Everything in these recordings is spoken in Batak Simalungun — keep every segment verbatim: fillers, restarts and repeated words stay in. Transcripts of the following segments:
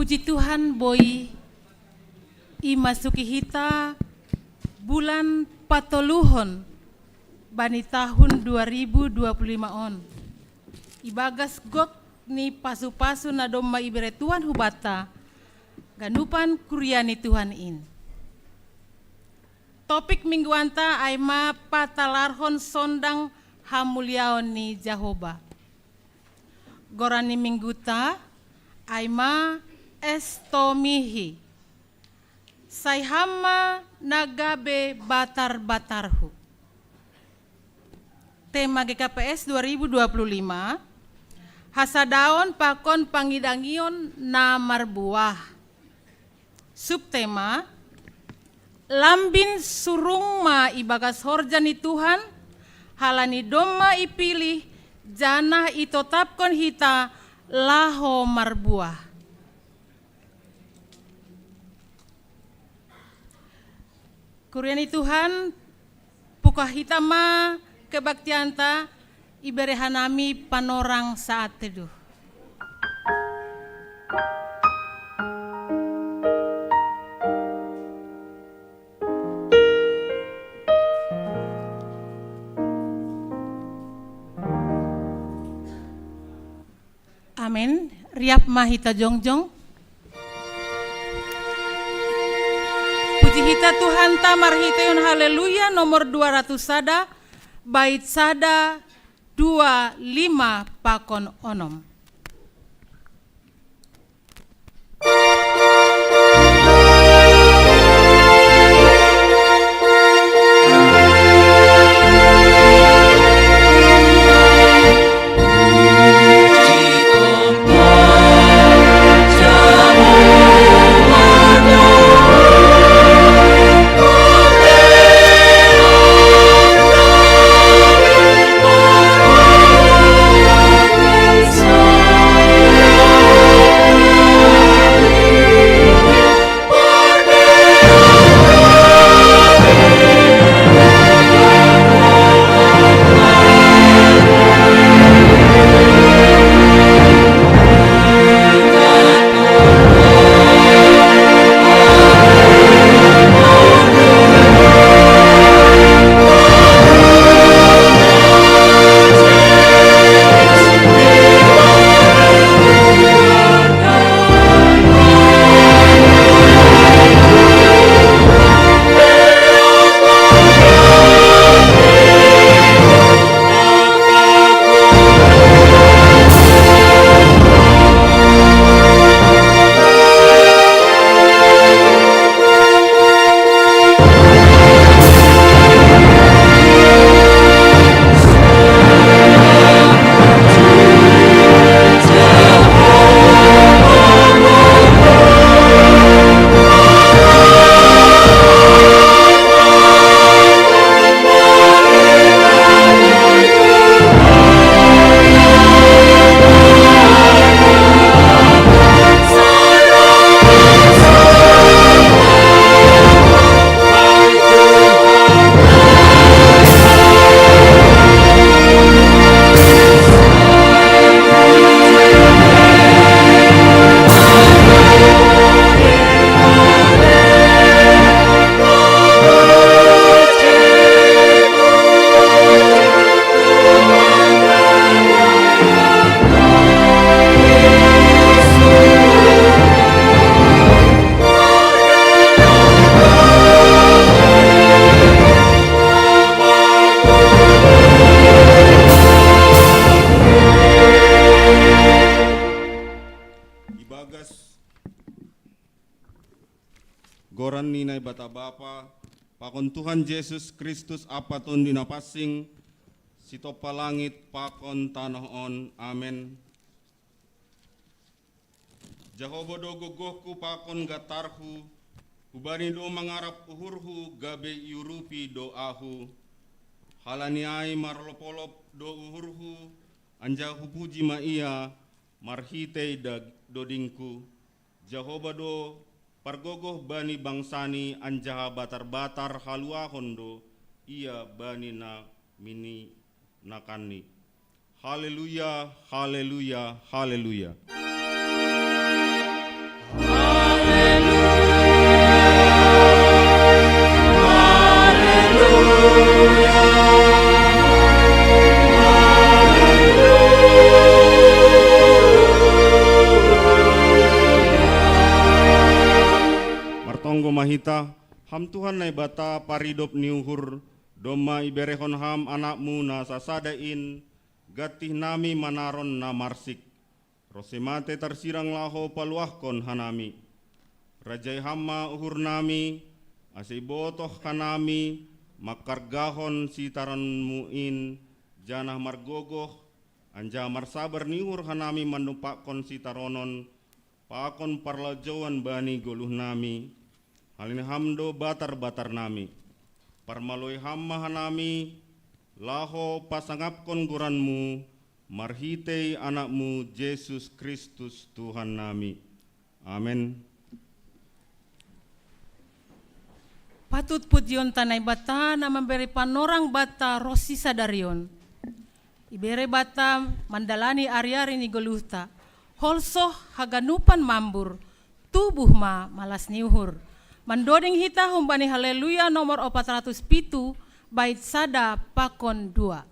Puji Tuhan, boi imasuki hita bulan patoluhon bani tahun dua ribu dua puluh lima on. Ibagas gok ni pasu-pasu na domma ibere Tuhan hubata, ganupan kuria ni Tuhan in. Topik mingguanta ai ma patalarhon sondang hamuliaon ni Jahoba. Goran ni mingguta ai ma Estomihi. Sai ham ma na gabe batar-batarhu. Tema G K P S dua ribu dua puluh lima, hasadaon pakon pangidangion na marbuah. Subtema, lambin surung ma ibagas horja ni Tuhan, halani domma ipilih, janah itotapkon hita laho marbuah. Kuria ni Tuhan, pukah hita ma kebaktianta, ibere hanami panorang saat teduh. Amen. Riap ma hita jongjong. Puji hita Tuhanta marhitehon Haleluya nomor dua ratus sada, bait sada, dua, lima pakon onom. Ibagas goran ni Naibata Bapa, pakon Tuhan Jesus Kristus ampa Tonduy Napansing, sitompa langit pakon tanoh on. Amen. Jahoba do gogohku pakon gantarhu, hubani do mangarap uhurhu gabe iurupi do ahu. Halani ai marolop-olop do uhurhu, anjaha hupuji ma Ia marhitei dag-, dodingku. Jahoba do pargogoh bani bangsani anjaha batar-batar haluahon do Ia bani na mininakanni. Haleluya, haleluya, haleluya. Ta, Ham Tuhan Naibata paridop ni uhur, domma iberehon Ham Anakmu na sasada in, gantih nami manaron na marsik. Ronsi mate tarsirang laho paluahkon hanami. Rajai Ham ma uhur nami, ase ibotoh hanami mangkargahon sitaronmu in, janah margogoh, anjaha marsabar ni uhur hanami mandompakkon sitaronon, pakon parlajouan bani goluh nami, halani Ham do batar-batar nami. Parmaloi Ham ma hanami, laho pasangapkon goranmu, marhitei Anakmu Jesus Kristus Tuhan nami. Amen. Patut pujionta Naibata na mambere panorang banta ronsi sadarion. Ibere banta mandalani ari-ari ni goluhta. Holsoh haganupan mambur, tubuh ma malas ni uhur. Mandoding hita humbani Haleluya nomor opat ratus pitu, bait sada pakon dua.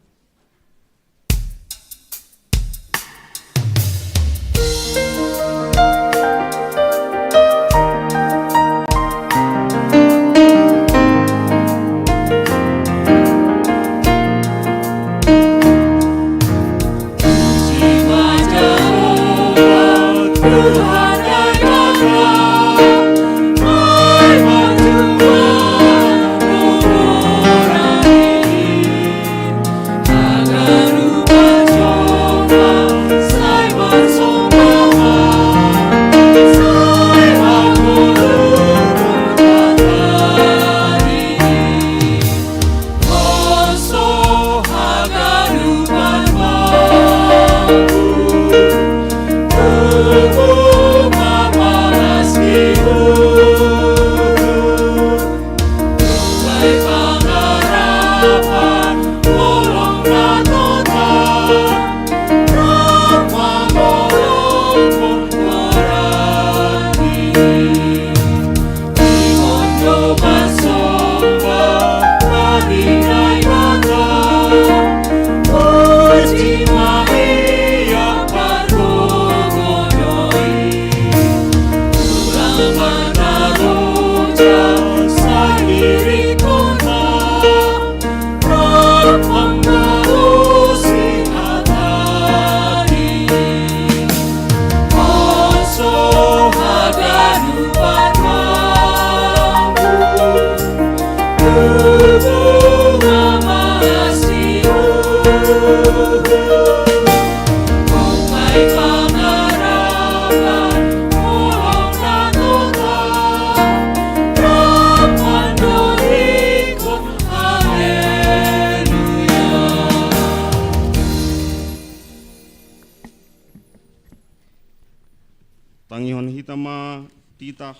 Tangihon hita ma titah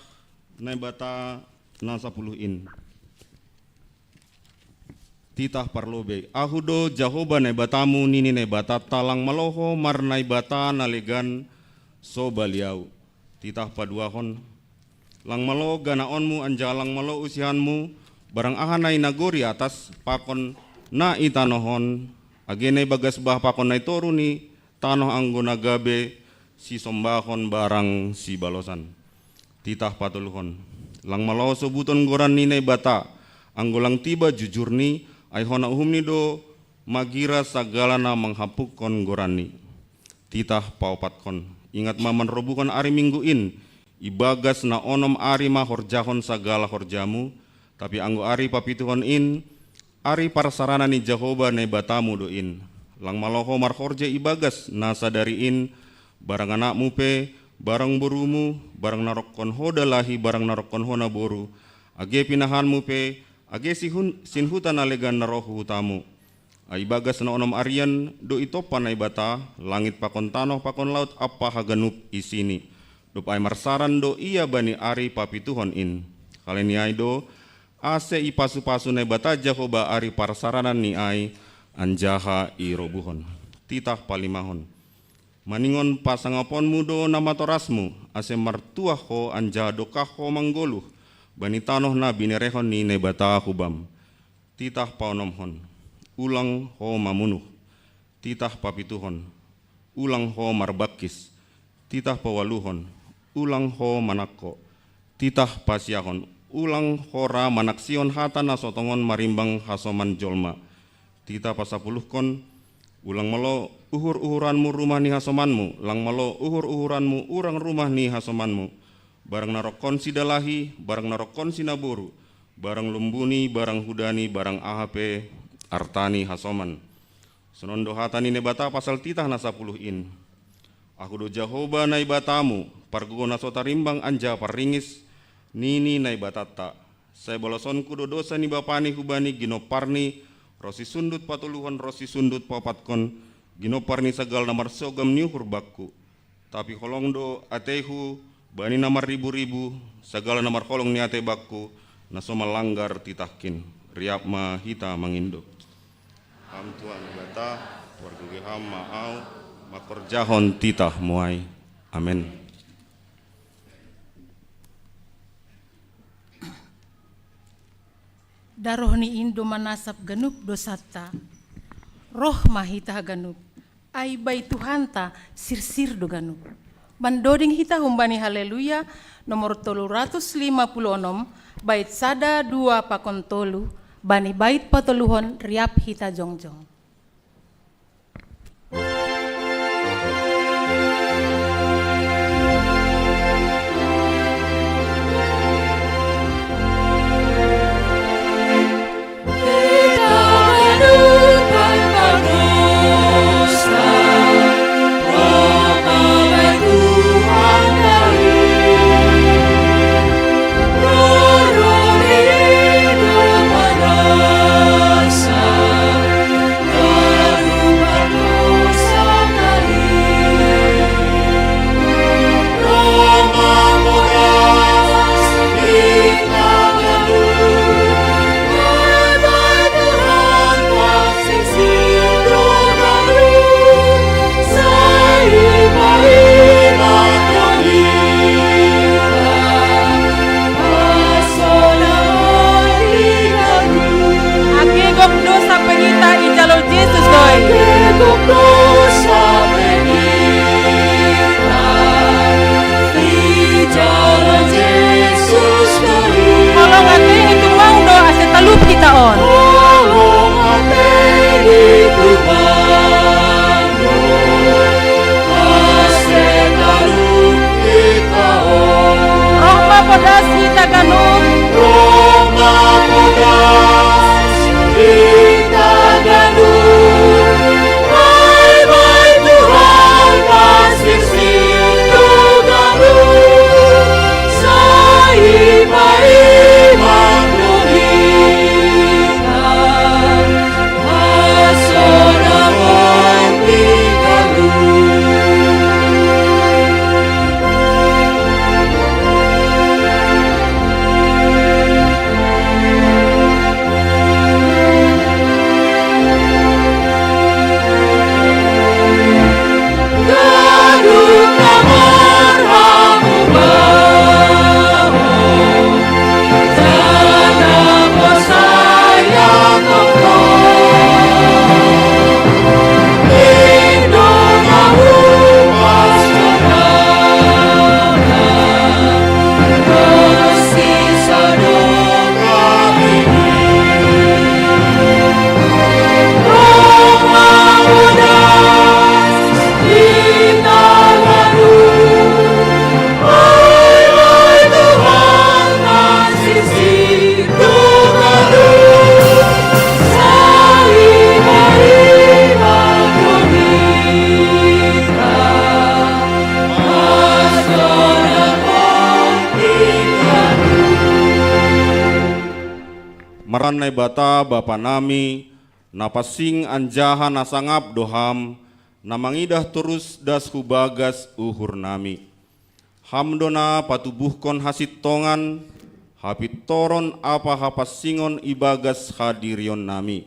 Naibata na sapuluh in. Titah parlobei. Ahu do Jahowa Naibatamu, nini Naibatanta, lang malo ho marnaibata na legan so baliau. Titah paduahon. Lang malo ganaonmu anjaha lang malo usihanmu, barang aha na i nagori atas pakon na i tanoh on, age na i bagas bah pakon na i toru ni tanoh anggo na gabe sisombahon barang sibalosan. Titah patoluhon. Lang malo sobuton goran ni Naibata, anggo lang tiba jujurni, ai hona uhumni do magira sagala na manghampukkon goranni. Titah paopatkon. Ingat ma manrobuhon ari Minggu in, ibagas na onom ari ma horjahon sagala horjamu, tapi anggo ari papituhon in, ari parsarana ni Jahowa Naibatamu do in. Lang malo ho marhorja ibagas na sadari in, barang anakmu pe, barang borumu, barang na rongkon ho dalahi, barang na rongkon ho naboru, age pinahanmu pe, age sihun-, sinhuta na legan na roh hu hutamu. Ai ibagas na onom arian do itompa Naibata langit pakon tanoh pakon laut ampa haganup isini. Dob ai marsaran do Ia bani ari papituhon in. Halani ai do, ase ipasu-pasu Naibata Jahowa ari parsaranan ni ai, anjaha irobuhon. Titah palimahon. Maningon pasangaponmu do namatorasmu, ase martuah ho anjaha dokah ho manggoluh bani tanoh na binerehon ni Naibata hu bam. Titah paonomhon. Ulang ho mamunuh. Titah papituhon. Ulang ho marbangkis. Titah paualuhon. Ulang ho manangko. Titah pasiahon. ulang hora manaksihon hata na so tongon marimbang hasoman jolma. Titah pasapuluhkon, ulang malo uhur-uhuranmu rumah ni hasomanmu, lang malo uhur-uhuranmu urang rumah ni hasomanmu, barang na rongkon sidalahi, barang na rongkon sinaboru, barang lumbuni, barang hudani, barang aha pe arta ni hasoman. Sonon do hata ni Naibata pasal titah na sapuluh in. Ahu do Jahowa Naibatamu, pargogoh na so tarimbang anjaha parringis, nini Naibatanta. Sai balosonku do dousa ni bapani hubani ginomparni, ronsi sundut patoluhon ronsi sundut paopatkon, ginompar ni sagala na marsogam ni uhur bakku. Tapi holong do ateihu bani na marribu-ribu, sagala na marholong ni atei bakku, na so malanggar titahkin. Riap ma hita mangindo. Ham Tuhan Naibata, pargogoi Ham ma ahu mangkorjahon titahmu ai. Amen. Daroh ni in do manasap ganup dousanta. Roh ma hita haganup, ai bai Tuhanta sirsir do ganup. Mandoding hita humbani Haleluya nomor tolu ratus lima puluh onom, bait sada, dua pakon tolu. Bani bait patoluhon riap hita jongjong. Age gok dousa pe hita ijalo Jesus do i. Holong atei ni tumang do ase talup hita on. Roh ma podas hita ganup. Marnai Naibata Bapa nami, na pansing anjaha na sangap do Ham, na mangidah torus das hu bagas uhur nami. Ham do na patubuhkon hasintongan, hapintoron ampa hapansingon ibagas hadirion nami.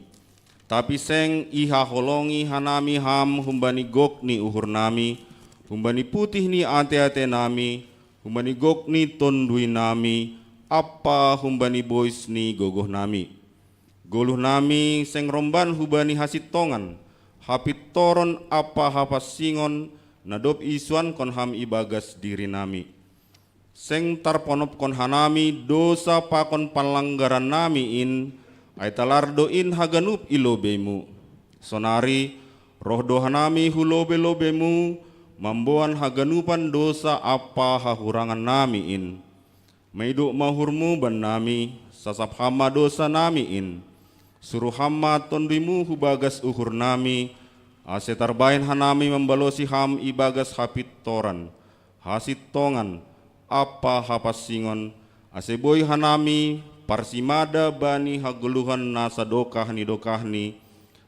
Tapi seng ihaholongi hanami Ham humbani gok ni uhur nami, humbani putih ni ate-ate nami, humbani gok ni tondui nami, ampa humbani bois ni gogoh nami. Goluh nami seng romban hubani hasintongan, hapintoron ampa hapansingon, na dob isuankon Ham ibagas diri nami. Seng tarponopkon hanami dosa pakon panlanggaran nami in, ai talar do in haganup i lobeimu. Sonari, roh do hanami hu lobei-lobeimu, mamboan haganupan dosa ampa hahurangan nami in. Maido ma uhurmu bannami, sasap ham ma dosa nami in. Suru ham ma tonduimu hu bagas uhur nami, ase tarbahen hanami mambalosi ham i bagas hapintoran, hasintongan, ampa hapansingon, ase boi hanami parsimada bani hagoluhan na sadokah ni dokahni,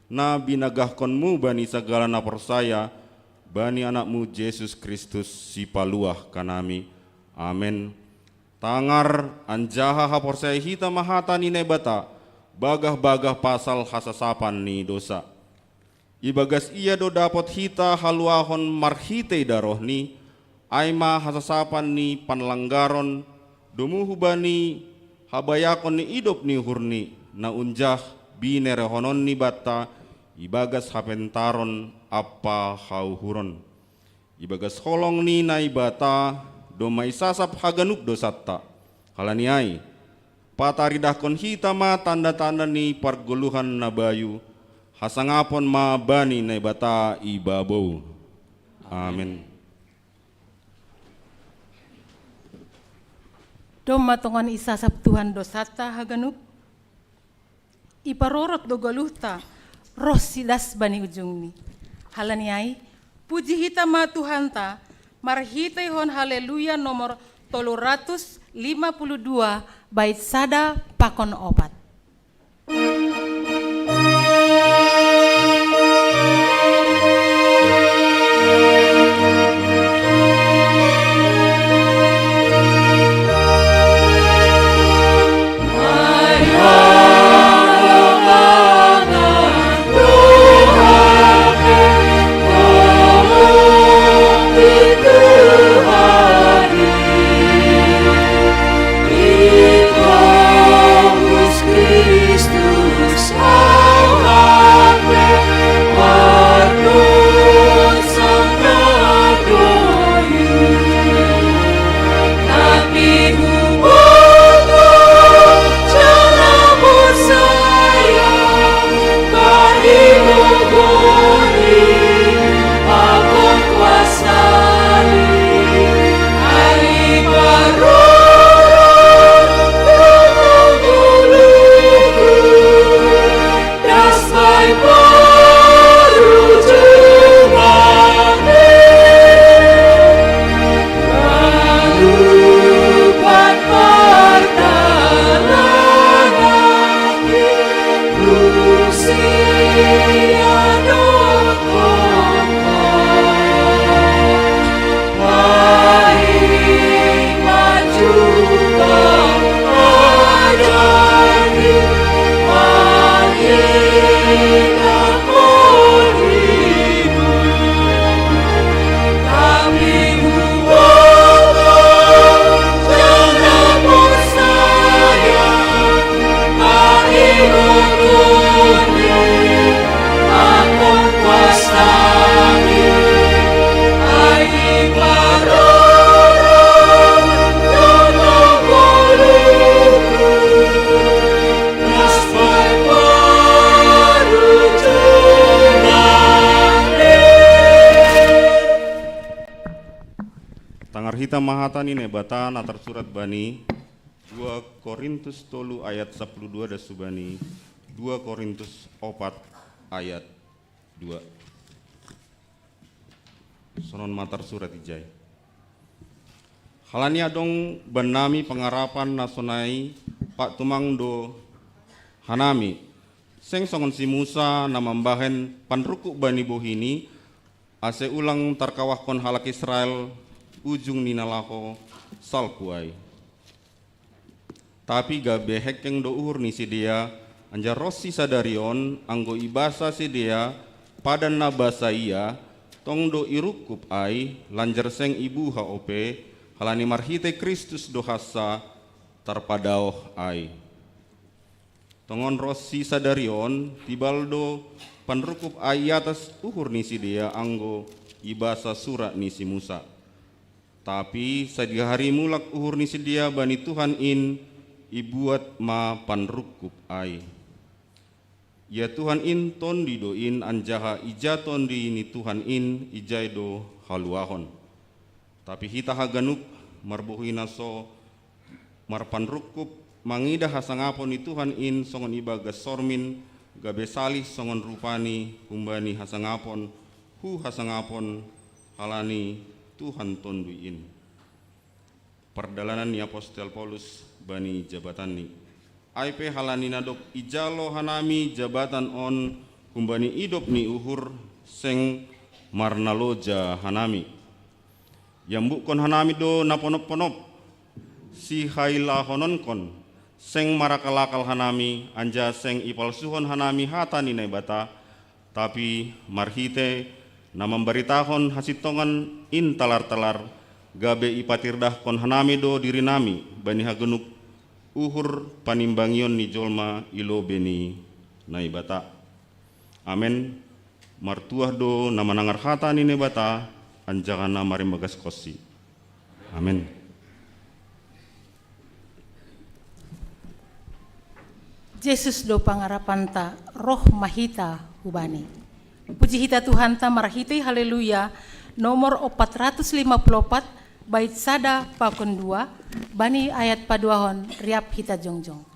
na binagahkonmu bani sagala na porsaya bani Anakmu Jesus Kristus, Sipaluah hanami. Amen. Tangar anjaha haporsayai hita ma hata ni Naibata, bagah-bagah pasal hasasapan ni dosa. Ibagas ia do dapot hita haluahon marhitei darohni, ai ma hasasapan ni panlanggaron, domu hubani habayakon ni idop ni uhurni, na unjah binerehononni banta ibagas hapentaron ampa hauhuron. Ibagas holong ni Naibata domma isasap haganup dosanta. Halani ai, pataridahkon hita ma tanda-tanda ni pargoluhan na bayu, hasangapon ma bani Naibata i babou. Amen. Domma tongon isasap Tuhan dosanta haganup, iparorot do goluhta, roh sidas bani ujungni. Halani ai, puji hita ma Tuhanta, marhiteihon Haleluya nomor tolu ratus lima puluh dua, bait sada pakon opat. Tangar hita ma hata ni Naibata na tarsurat bani dua Korintus tolu ayat sapuluh dua das hubani dua Korintus opat ayat dua. Sonon ma tarsurat ijai. Halani adong bannami pangarapan na sonai, patumang do hanami, seng songon si Musa na mambahen panrungkub bani bohini, ase ulang tarkawahkon halak Israel ujung ni na laho salpu ai. Tapi gabe hengkeng do uhur ni sidea, anjaha ronsi sadari on, anggo ibasa sidea padan na basa ia, tong do irungkub ai, lanjar seng ibuha ope, halani marhitei Kristus do hansa tarpadaoh ai. Tongon ronsi sadari on, tibal do panrungkub ai i atas uhur ni sidea anggo ibasa surat ni si Musa. Tapi sai dihahari mulak uhur ni sidea bani Tuhan in, ibuat ma panrungkub ai. Ia Tuhan in Tonduy do in, anjaha ija Tonduy ni Tuhan in, ijai do haluahon. Tapi hita haganup, marbohi na so marpanrungkub, mangidah hasangapon ni Tuhan in songon ibagas sormin, gabe salih songon rupani humbani hasangapon hu hasangapon, halani Tuhan Tonduy in. Pardalanan ni apostel Paulus bani jabatanni. Ai pe halani na dob ijalo hanami jabatan on humbani idop ni uhur, seng marnaloja hanami. Iambukkon hanami do na ponop-ponop, sihailahononkon, seng marakal-akal hanami, anjaha seng ipalsuhon hanami hata ni Naibata, tapi marhite na mambaritahon hasintongan in talar-talar, gabe ipatirdahkon hanami do dirinami bani haganup uhur panimbangion ni jolma i lobei ni Naibata. Amen. Martuah do na manangar hata ni Naibata, anjaha na marimbagaskonsi. Amen. Jesus do pangarapanta, roh ma hita hu Bani. Puji hita Tuhanta marhite Haleluya, nomor opat ratus lima puluh opat, bait sada pakon dua, bani ayat paduahon riap hita jongjong.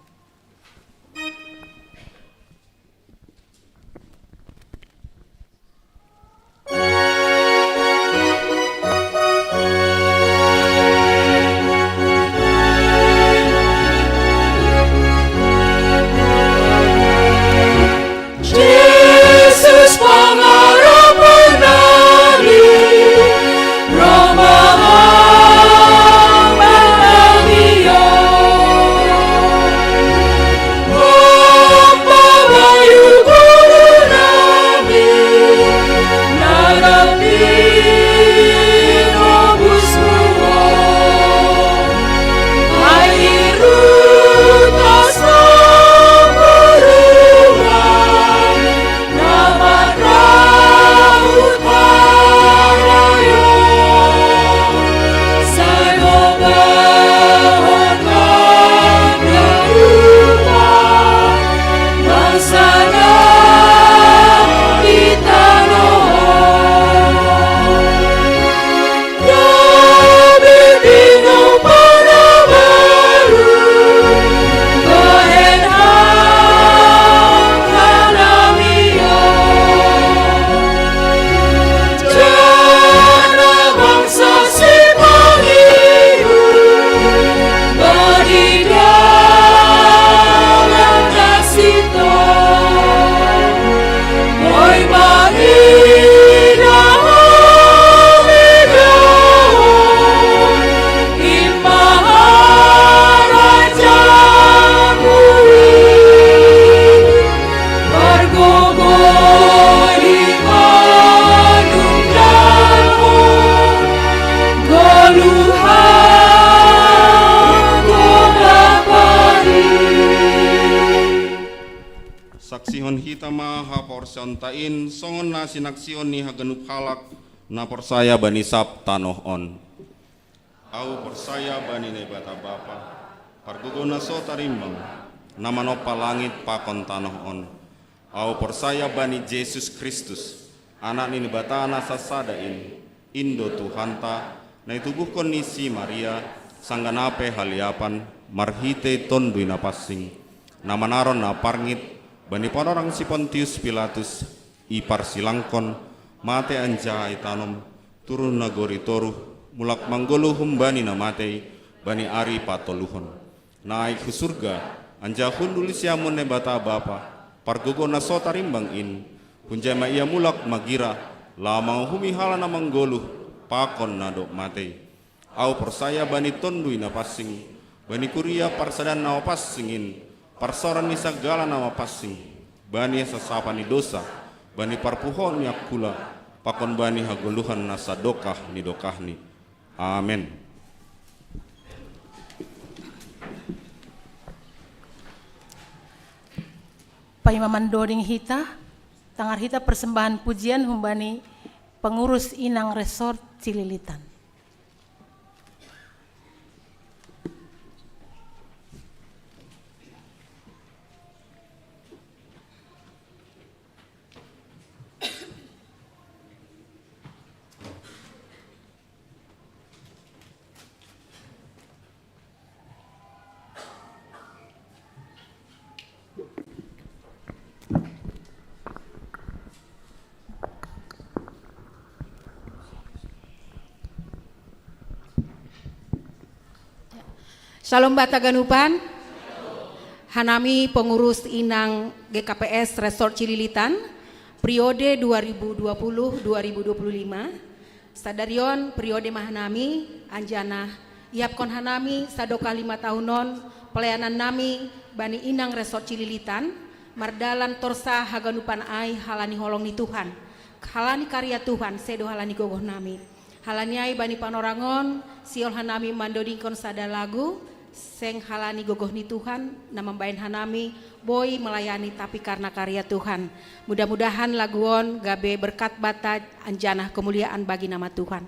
Jesus pangarapan nami, Roma amang nami o. Bapa bayu guru nami, na dob tinobus mua. Ai irutas na murungan, na manrahut harayo. Sai mobahon hangoluan, na sada di tanoh on. Gabe dingau panabaru, bahen ham hanami on. Jana bangsa sipangihu, bani dalan na sintong, boi mangidah hamedaon, in ma harajaonmu i. Margogoh i manungdahon goluhan gogah pari. Saksihon hita ma haporseaonta in, songon na sinaksihon ni haganup halak na porsaya bani sab tanoh on. Ahu porsaya bani Naibata Bapa, pargogoh na so tarimbang, na manompa langit pakon tanoh on. Ahu porsaya bani Jesus Kristus, Anak ni Naibata na sasada in, in do Tuhanta, na itubuhkon ni si Maria, sanggah na pe haliapan, marhite Tonduy Napansing, na manaron na parngit, bani panorang si Pontius Pilatus, iparsilangkon, mate anjaha itanom, turun nagori toruh, mulak manggoluh humbani na matei, bani ari patoluhon. Naik hu surga, anjaha hundul di siamun Naibata Bapa, pargogoh na so tarimbang in, hunjai ma ia mulak magira, laho manguhumi halak na manggoluh, pakon na dob matei. Ahu porsaya bani Tonduy Napansing, bani kuria parsadaan na mapansing in, parsaoran ni sagala na mapansing, bani hasasapan ni dosa, bani parpuhoon ni angkula, pakon bani hagoluhan na sadokah ni dokahni. Amen. Paima mandoding hita, tangar hita persembahan pujian humbani pengurus Inang Resort Cililitan. Shalom bata ganupan. Hanami pengurus inang G K P S Resort Cililitan, periode dua ribu dua puluh dua ribu dua puluh lima. Sadarion periode mahanami, anjana ihapkon hanami sadokah lima tahunon pelayanan nami bani inang Resort Cililitan, mardalan torsa haganupan ai halani holong ni Tuhan, halani karya Tuhan, sedo halani gogoh nami. Halani ai bani panorangon, sihol hanami mandodingkon sada lagu, seng halani gogoh ni Tuhan, na mambahen hanami boi melayani tapi karna karya Tuhan. Mudah-mudahan lagu on gabe berkat bata anjana kemuliaan bagi nama Tuhan.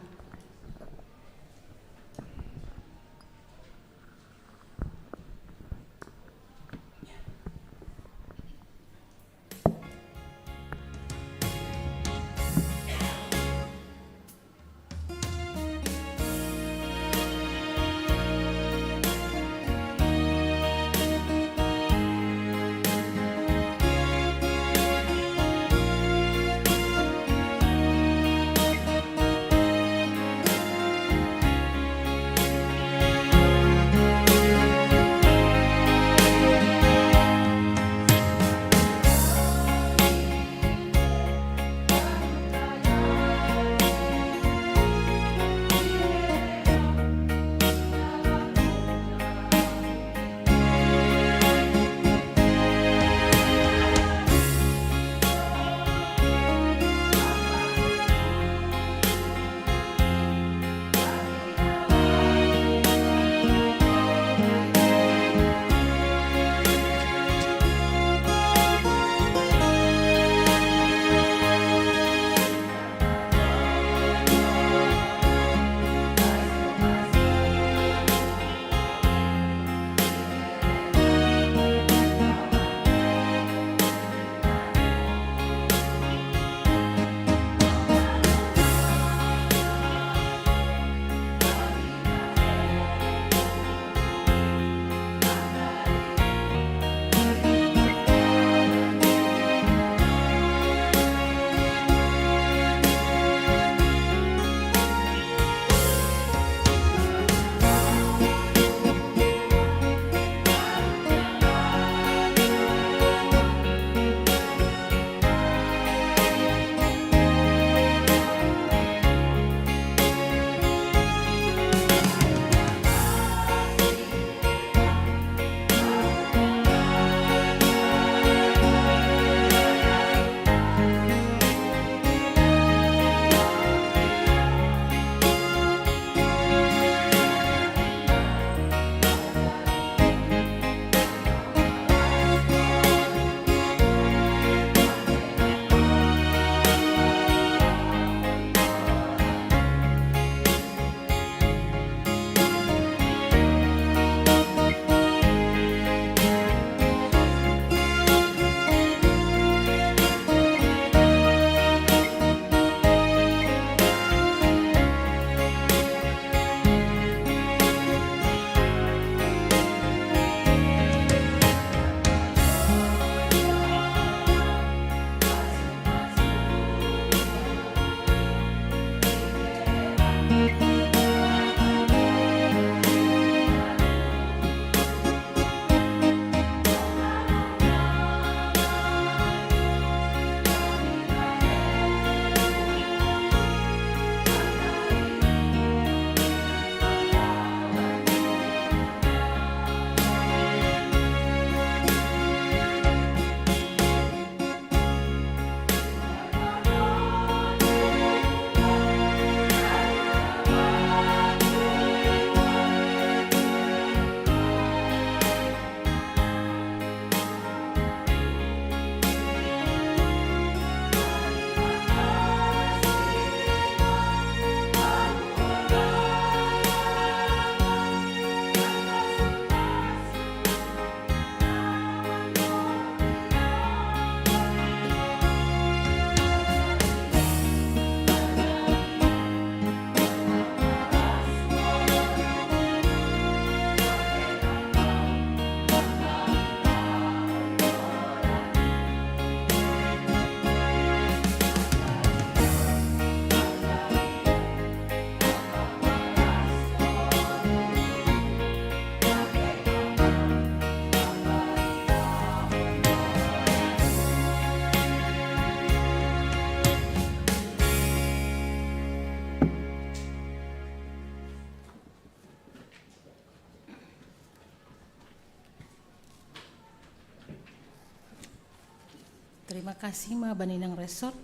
Terima kasih ma baninang resort.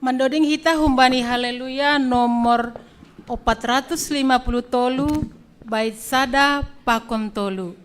Mandoding hita humbani Haleluya nomor opat ratus lima puluh tolu, bait sada pakon tolu.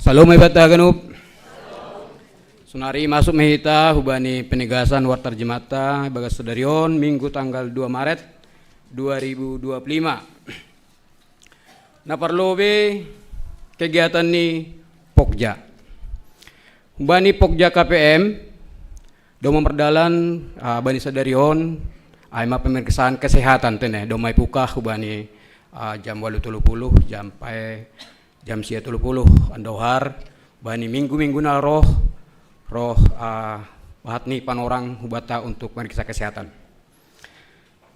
Salom, ibadah ganup. Sonari masuk ma hita hubani penegasan warta Jemata bagas sadarion, Minggu tanggal dua Maret dua ribu dua puluh lima. Na parlobei kegiatan ni Pokja. Hubani Pokja K P M, domma mardalan, ah, bani sadarion, ai ma pemeriksaan kesehatan tene, domma ipuka hubani, ah, jam walu tolu puluh, jam pae, jam sia tolu puluh, andohar, bani minggu-minggu na roh, roh, ah, bahat ni panorang hubata untuk meriksa kesehatan.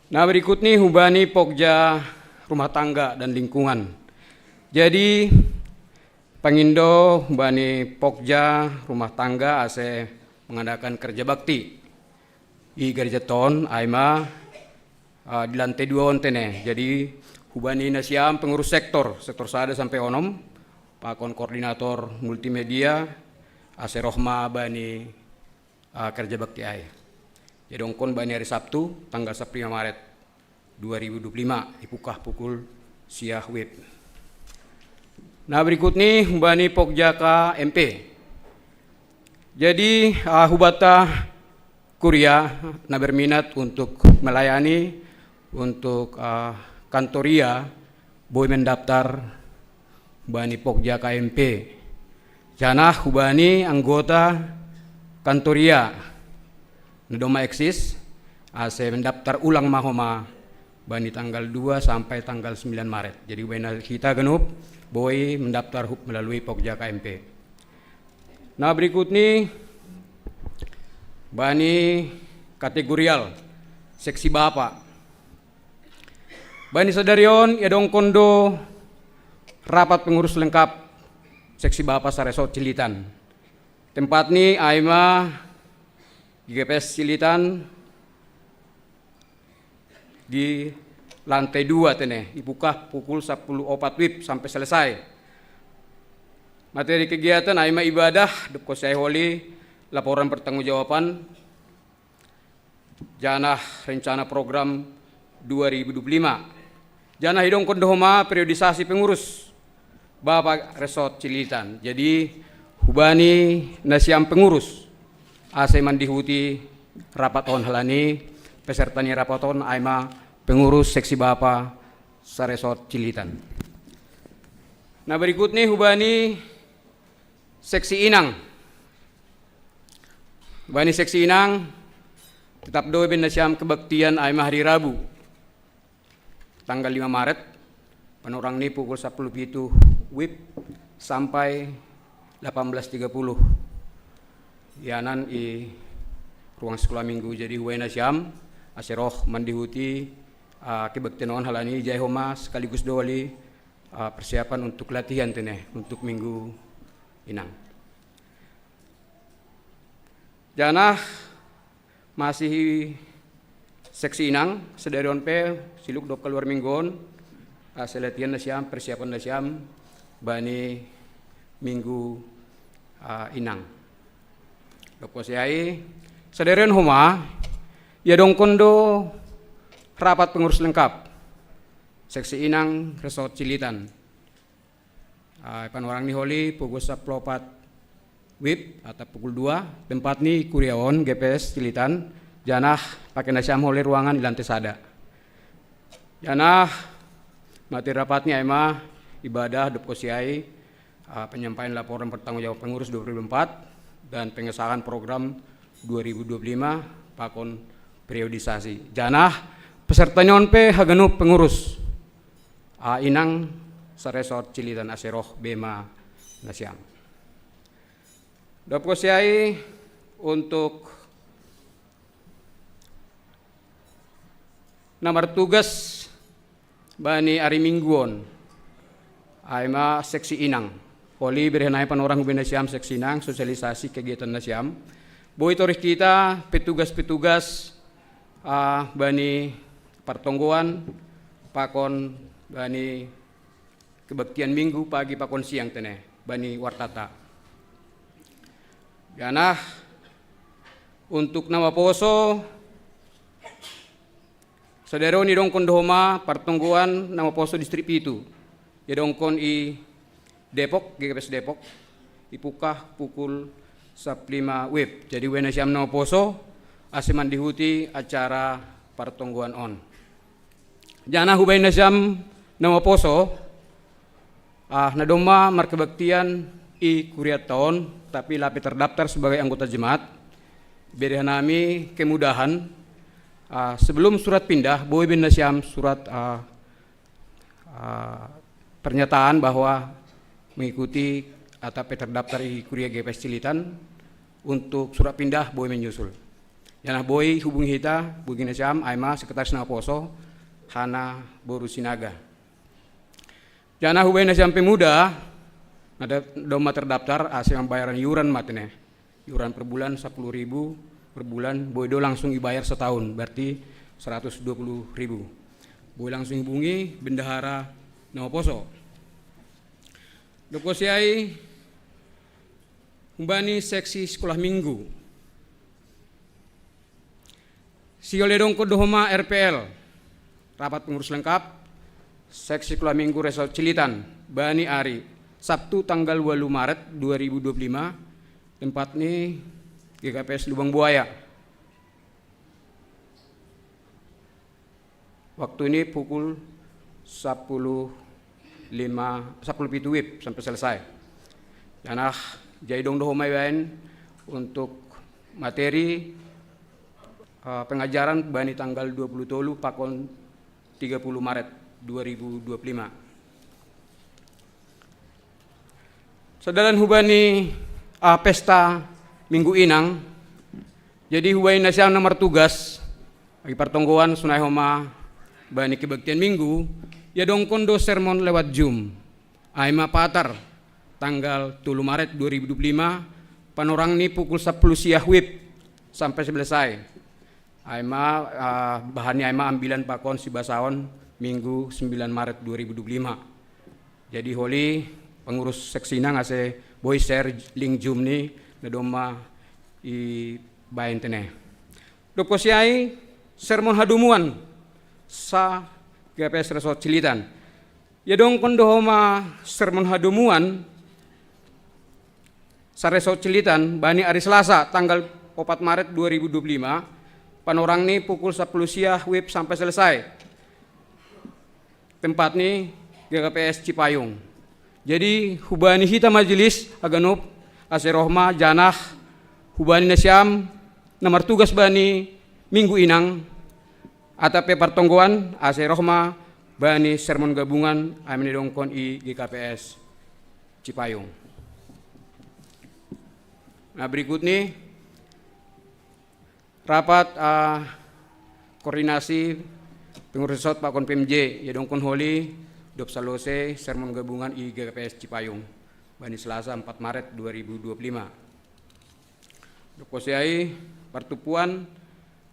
Nah, berikut ni hubani Pokja Rumah Tangga dan Lingkungan. Jadi, pangindo hubani Pokja Rumah Tangga ase mengadakan kerja bakti i gereja ton, ai ma, ah, di lantai dua on tene. Jadi, hubani nasiam pengurus sektor, sektor sada sampai onom, pakon koordinator multimedia, ase roh ma bani ah, kerja bakti ai. Jadi ongkon bani hari Sabtu, tanggal sapuluh lima Maret dua ribu dua puluh lima, ipuka pukul sia wib. Nah, berikut ni hubani Pokja K M P. Jadi, ah, hubata kuria na berminat untuk melayani untuk, ah, kantoria, boi mendaftar bani Pokja K M P. Janah hubani anggota kantoria na domma eksis, ase mendaftar ulang ma homa bani tanggal dua sampai tanggal sembilan Maret. Jadi, hubani hita ganup boi mendaftar hu-, melalui Pokja K M P. Nah, berikut ni Bani kategorial seksi bapa. Bani sadarion ia dongkon do rapat pengurus lengkap seksi bapa saresort Cilitan. Tempat ni aima G P S Cilitan di lantai dua tene, ibuka pukul sepuluh opat wib sampai selesai. Materi kegiatan aima ibadah, dopkosiai holi laporan pertanggungjawaban, janah rencana program dua ribu dua puluh lima. Janah idongkon dohoma periodisasi pengurus bapa resort Cilitan. Jadi hubani nasiam pengurus ase mandihuti rapat on halani peserta ni rapat on aima pengurus seksi bapa saresort Cilitan. Nah, berikut nih hubani seksi inang. Hubani seksi inang tetap do ben nasiam kebaktian aima hari Rabu tanggal lima Maret, panorang ni pukul sepuluh pitu wib sampai delapan belas tiga puluh. Ianan i ruang sekolah minggu. Jadi hubani nasiam ase roh mandihuti uh, kebaktian on halani ijai homa sekaligus do wali uh, persiapan untuk latihan tene untuk minggu inang. Janah masih seksi inang, sadarion pe siluk dop kaluar minggu on, ase latihan nasiam, persiapan nasiam bani minggu uh, inang. Dopkosiai sadarion homa ia dongkon do rapat pengurus lengkap seksi inang resort Cilitan. Uh, panorang ni holi pukul sepuluh opat wib atau pukul dua, tempat ni kuria on G P S Cilitan. Janah pakai nasiam holi ruangan di lantai sada. Janah materi rapat ni aima ibadah dopkosiai uh, penyampaian laporan pertanggungjawab pengurus dua ribu empat dan pengesahan program dua ribu dua puluh lima pakon periodisasi. Janah peserta ni on pe haganup pengurus uh, inang saresort Cilitan ase roh bema nasiam. Dopkosiai untuk na martugas bani ari minggu on aima seksi inang. Holi bereh nai panorang hubani nasiam seksi inang sosialisasi kegiatan nasiam. Boi torih kita petugas-petugas uh, bani partonggoan pakon bani kebaktian minggu pagi pakon siang tene bani wartata. Janah untuk na maposo sadarion idongkon dohoma partonggoan na maposo distrik pitu. Ia dongkon i Depok, G K P S Depok, ipukah pukul sepuluh lima wib. Jadi hubani nasiam na maposo ase mandihuti acara partonggoan on. Janah hubani nasiam na maposo uh, na domma markebaktian i kuria on tapi lape terdaftar sebagai anggota jemaat. Bereh nami kemudahan uh, sebelum surat pindah boi ben nasiam surat uh, uh, pernyataan bahwa mengikuti atau terdaftar i kuria G P S Cilitan. Untuk surat pindah boi menyusul. Janah boi hubungi hita, hubungi nasiam aima sekretaris na maposo Hana boru Sinaga. Janah hubani nasiam pemuda na domma terdaftar ase mambayaran iuran ma tene. Iuran per bulan sepuluh ribu per bulan, boi do langsung ibayar setahun, berarti seratus dua puluh ribu. Boi langsung hubungi bendahara na maposo. Dopkosiai hubani seksi sekolah minggu. Siol edongko dohoma R P L, rapat pengurus lengkap seksi sekolah minggu resort Cilitan bani ari Sabtu tanggal walu Maret dua ribu dua puluh lima, tempat ni G K P S Lubang Buaya. Waktu ini pukul sepuluh lima, sepuluh pitu wib sampai selesai. Janah jadi dong dohoma ibaen untuk materi uh, pengajaran bani tanggal dua puluh tolu pakon tiga puluh Maret dua ribu dua puluh lima. Sedalan hubani uh, pesta Minggu Inang, Jadi hubaen nasiam na martugas, agi partonggoan sonai homa bani kebaktian Minggu, iadongkon do sermon lewat Zoom. Ai ma Patar, tanggal tolu Maret dua ribu dua puluh lima, panorang ni pukul sapuluh siang WIB sampai selesai. Ai ma, ah, bahan ni ai ma ambilan pakon sibasaon Minggu sembilan Maret dua ribu dua puluh lima. Jadi holi pengurus seksi inang ase boi share link Zoom ni na domma ibaen tene. Dob konsi ai sermon hadomuan sa GKPS Resort Cililitan. Iadongkon do homa sermon hadomuan sa Resort Cililitan bani ari Selasa tanggal opat Maret dua ribu dua puluh lima, panorang ni pukul sapuluh siang WIB sampai selesai. Tempat ni GKPS Cipayung. Jadi hubani hita majelis haganup ase roh ma janah hubani nasiam na martugas bani Minggu inang, atap pe partonggoan ase roh ma bani sermon gabungan ai ma na iadongkon i GKPS Cipayung. Nah, berikut ni rapat, ah, koordinasi pengurus Resort pakon PMJ, iadongkon holi dob salose sermon gabungan i GKPS Cipayung bani Selasa empat Maret dua ribu dua puluh lima. Dob konsi ai partupuan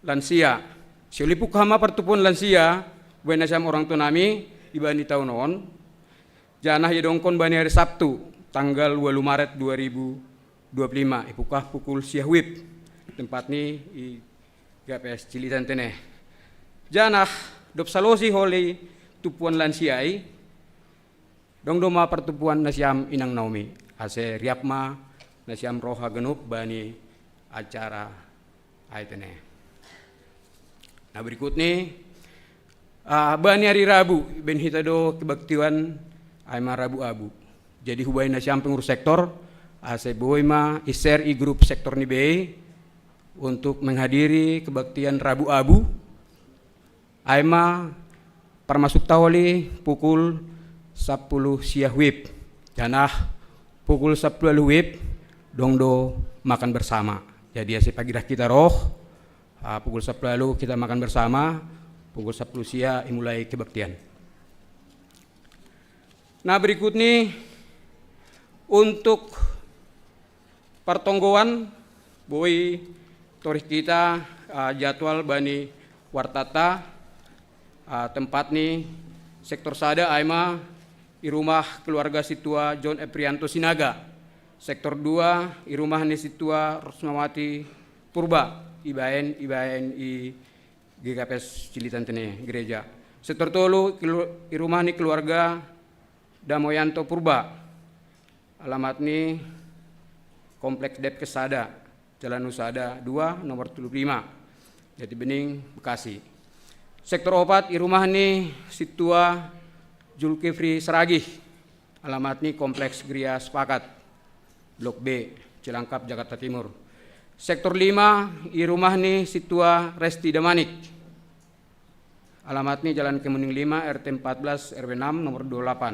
lansia. Siolipuk hama partupuan lansia, hubaen nasiam orang tua nami, ibani taon on, janah iadongkon bani ari Sabtu, tanggal walu Maret dua ribu dua puluh lima, ipukah pukul siang WIB. Tempat ni i GKPS Cililitan tene. Janah dob salose holi tupuan lansia i, dong do ma partupuan nasiam Inang Naomi. Ase riap ma nasiam roh haganup bani acara ai tene. Nah, berikut ni, ah, bani ari Rabu, ibaen hita do kebaktian ai ma Rabu Abu. Jadi hubaen nasiam pengurus sektor, ase boi ma i-share i grup sektor ni bei untuk menghadiri kebaktian Rabu Abu. Ai ma parmasuk taholi pukul sapuluh siang WIB. Janah pukul sapuluh walu WIB dong do makan bersama. Jadi ase pagidah kita roh, ah, pukul sapuluh walu kita makan bersama, pukul sapuluh siang imulai kebaktian. Nah, berikut ni untuk partonggoan boi torih kita, ah, jadwal bani wartata, ah, tempat ni sektor sada ai ma i rumah keluarga Situa John Eprianto Sinaga. Sektor dua i rumah ni Situa Rusmawati Purba, ibaen, ibaen i GKPS Cililitan tene gereja. Sektor tolu i rumah ni keluarga Damoyanto Purba. Alamat ni Kompleks Depkes sada, Jalan Husada dua, nomor tujuh puluh lima, Jati Bening, Bekasi. Sektor opat i rumah ni Situa Julkifri Saragih. Alamat ni Kompleks Geria Sepakat, Blok B, Cilangkap, Jakarta Timur. Sektor lima i rumah ni Situa Resti Damanik. Alamat ni Jalan Kemuning lima, RT empat belas, RW enam, nomor dua puluh delapan,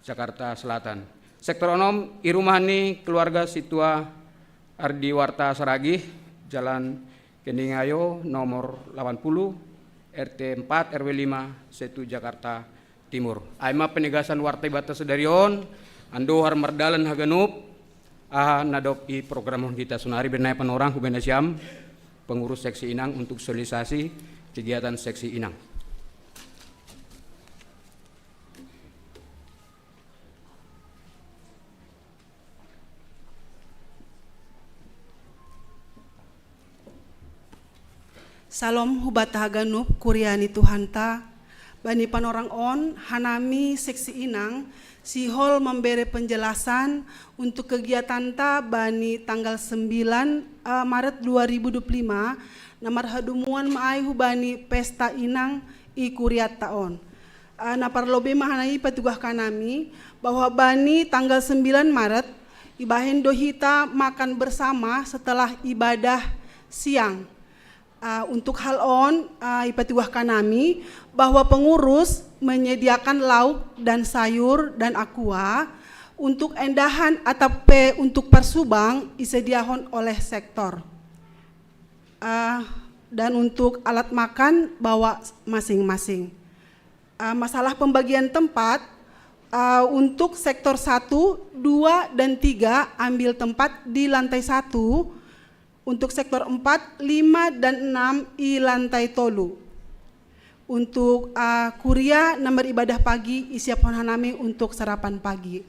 Jakarta Selatan. Sektor onom i rumah ni keluarga Situa Ardiwarta Saragih, Jalan Keningayo, nomor delapan puluh, RT empat, RW lima, Setu, Jakarta Timur. Ai ma penegasan warta Ibanta sadari on, andohar mardalan haganup, aha na dob iprogramhon hita sonari. Bernai panorang hubaen nasiam pengurus seksi inang untuk sosialisasi kegiatan seksi inang. Salom hubata haganup kuria ni Tuhanta. Bani panorang on, hanami seksi inang sihol mambere penjelasan untuk kegiatanta bani tanggal sembilan, eh, Maret dua ribu dua puluh lima, na marhadomuan ma ai hubani pesta inang i kurianta on. Eh, na parlobei ma hanami patugah hanami bahwa bani tanggal sembilan Maret ibahen do hita makan bersama setelah ibadah siang. Ah, untuk hal on, ah, ipatugah hanami bahwa pengurus menyediakan lauk dan sayur dan aqua, untuk endahan atap pe untuk parsubang isediahon oleh sektor. Ah, dan untuk alat makan bawa masing-masing. Ah, masalah pembagian tempat, ah, untuk sektor satu, dua, dan tiga ambil tempat di lantai satu. Untuk sektor empat, lima, dan enam di lantai tolu. Untuk ah, kuria na beribadah pagi, isiapon hanami untuk sarapan pagi.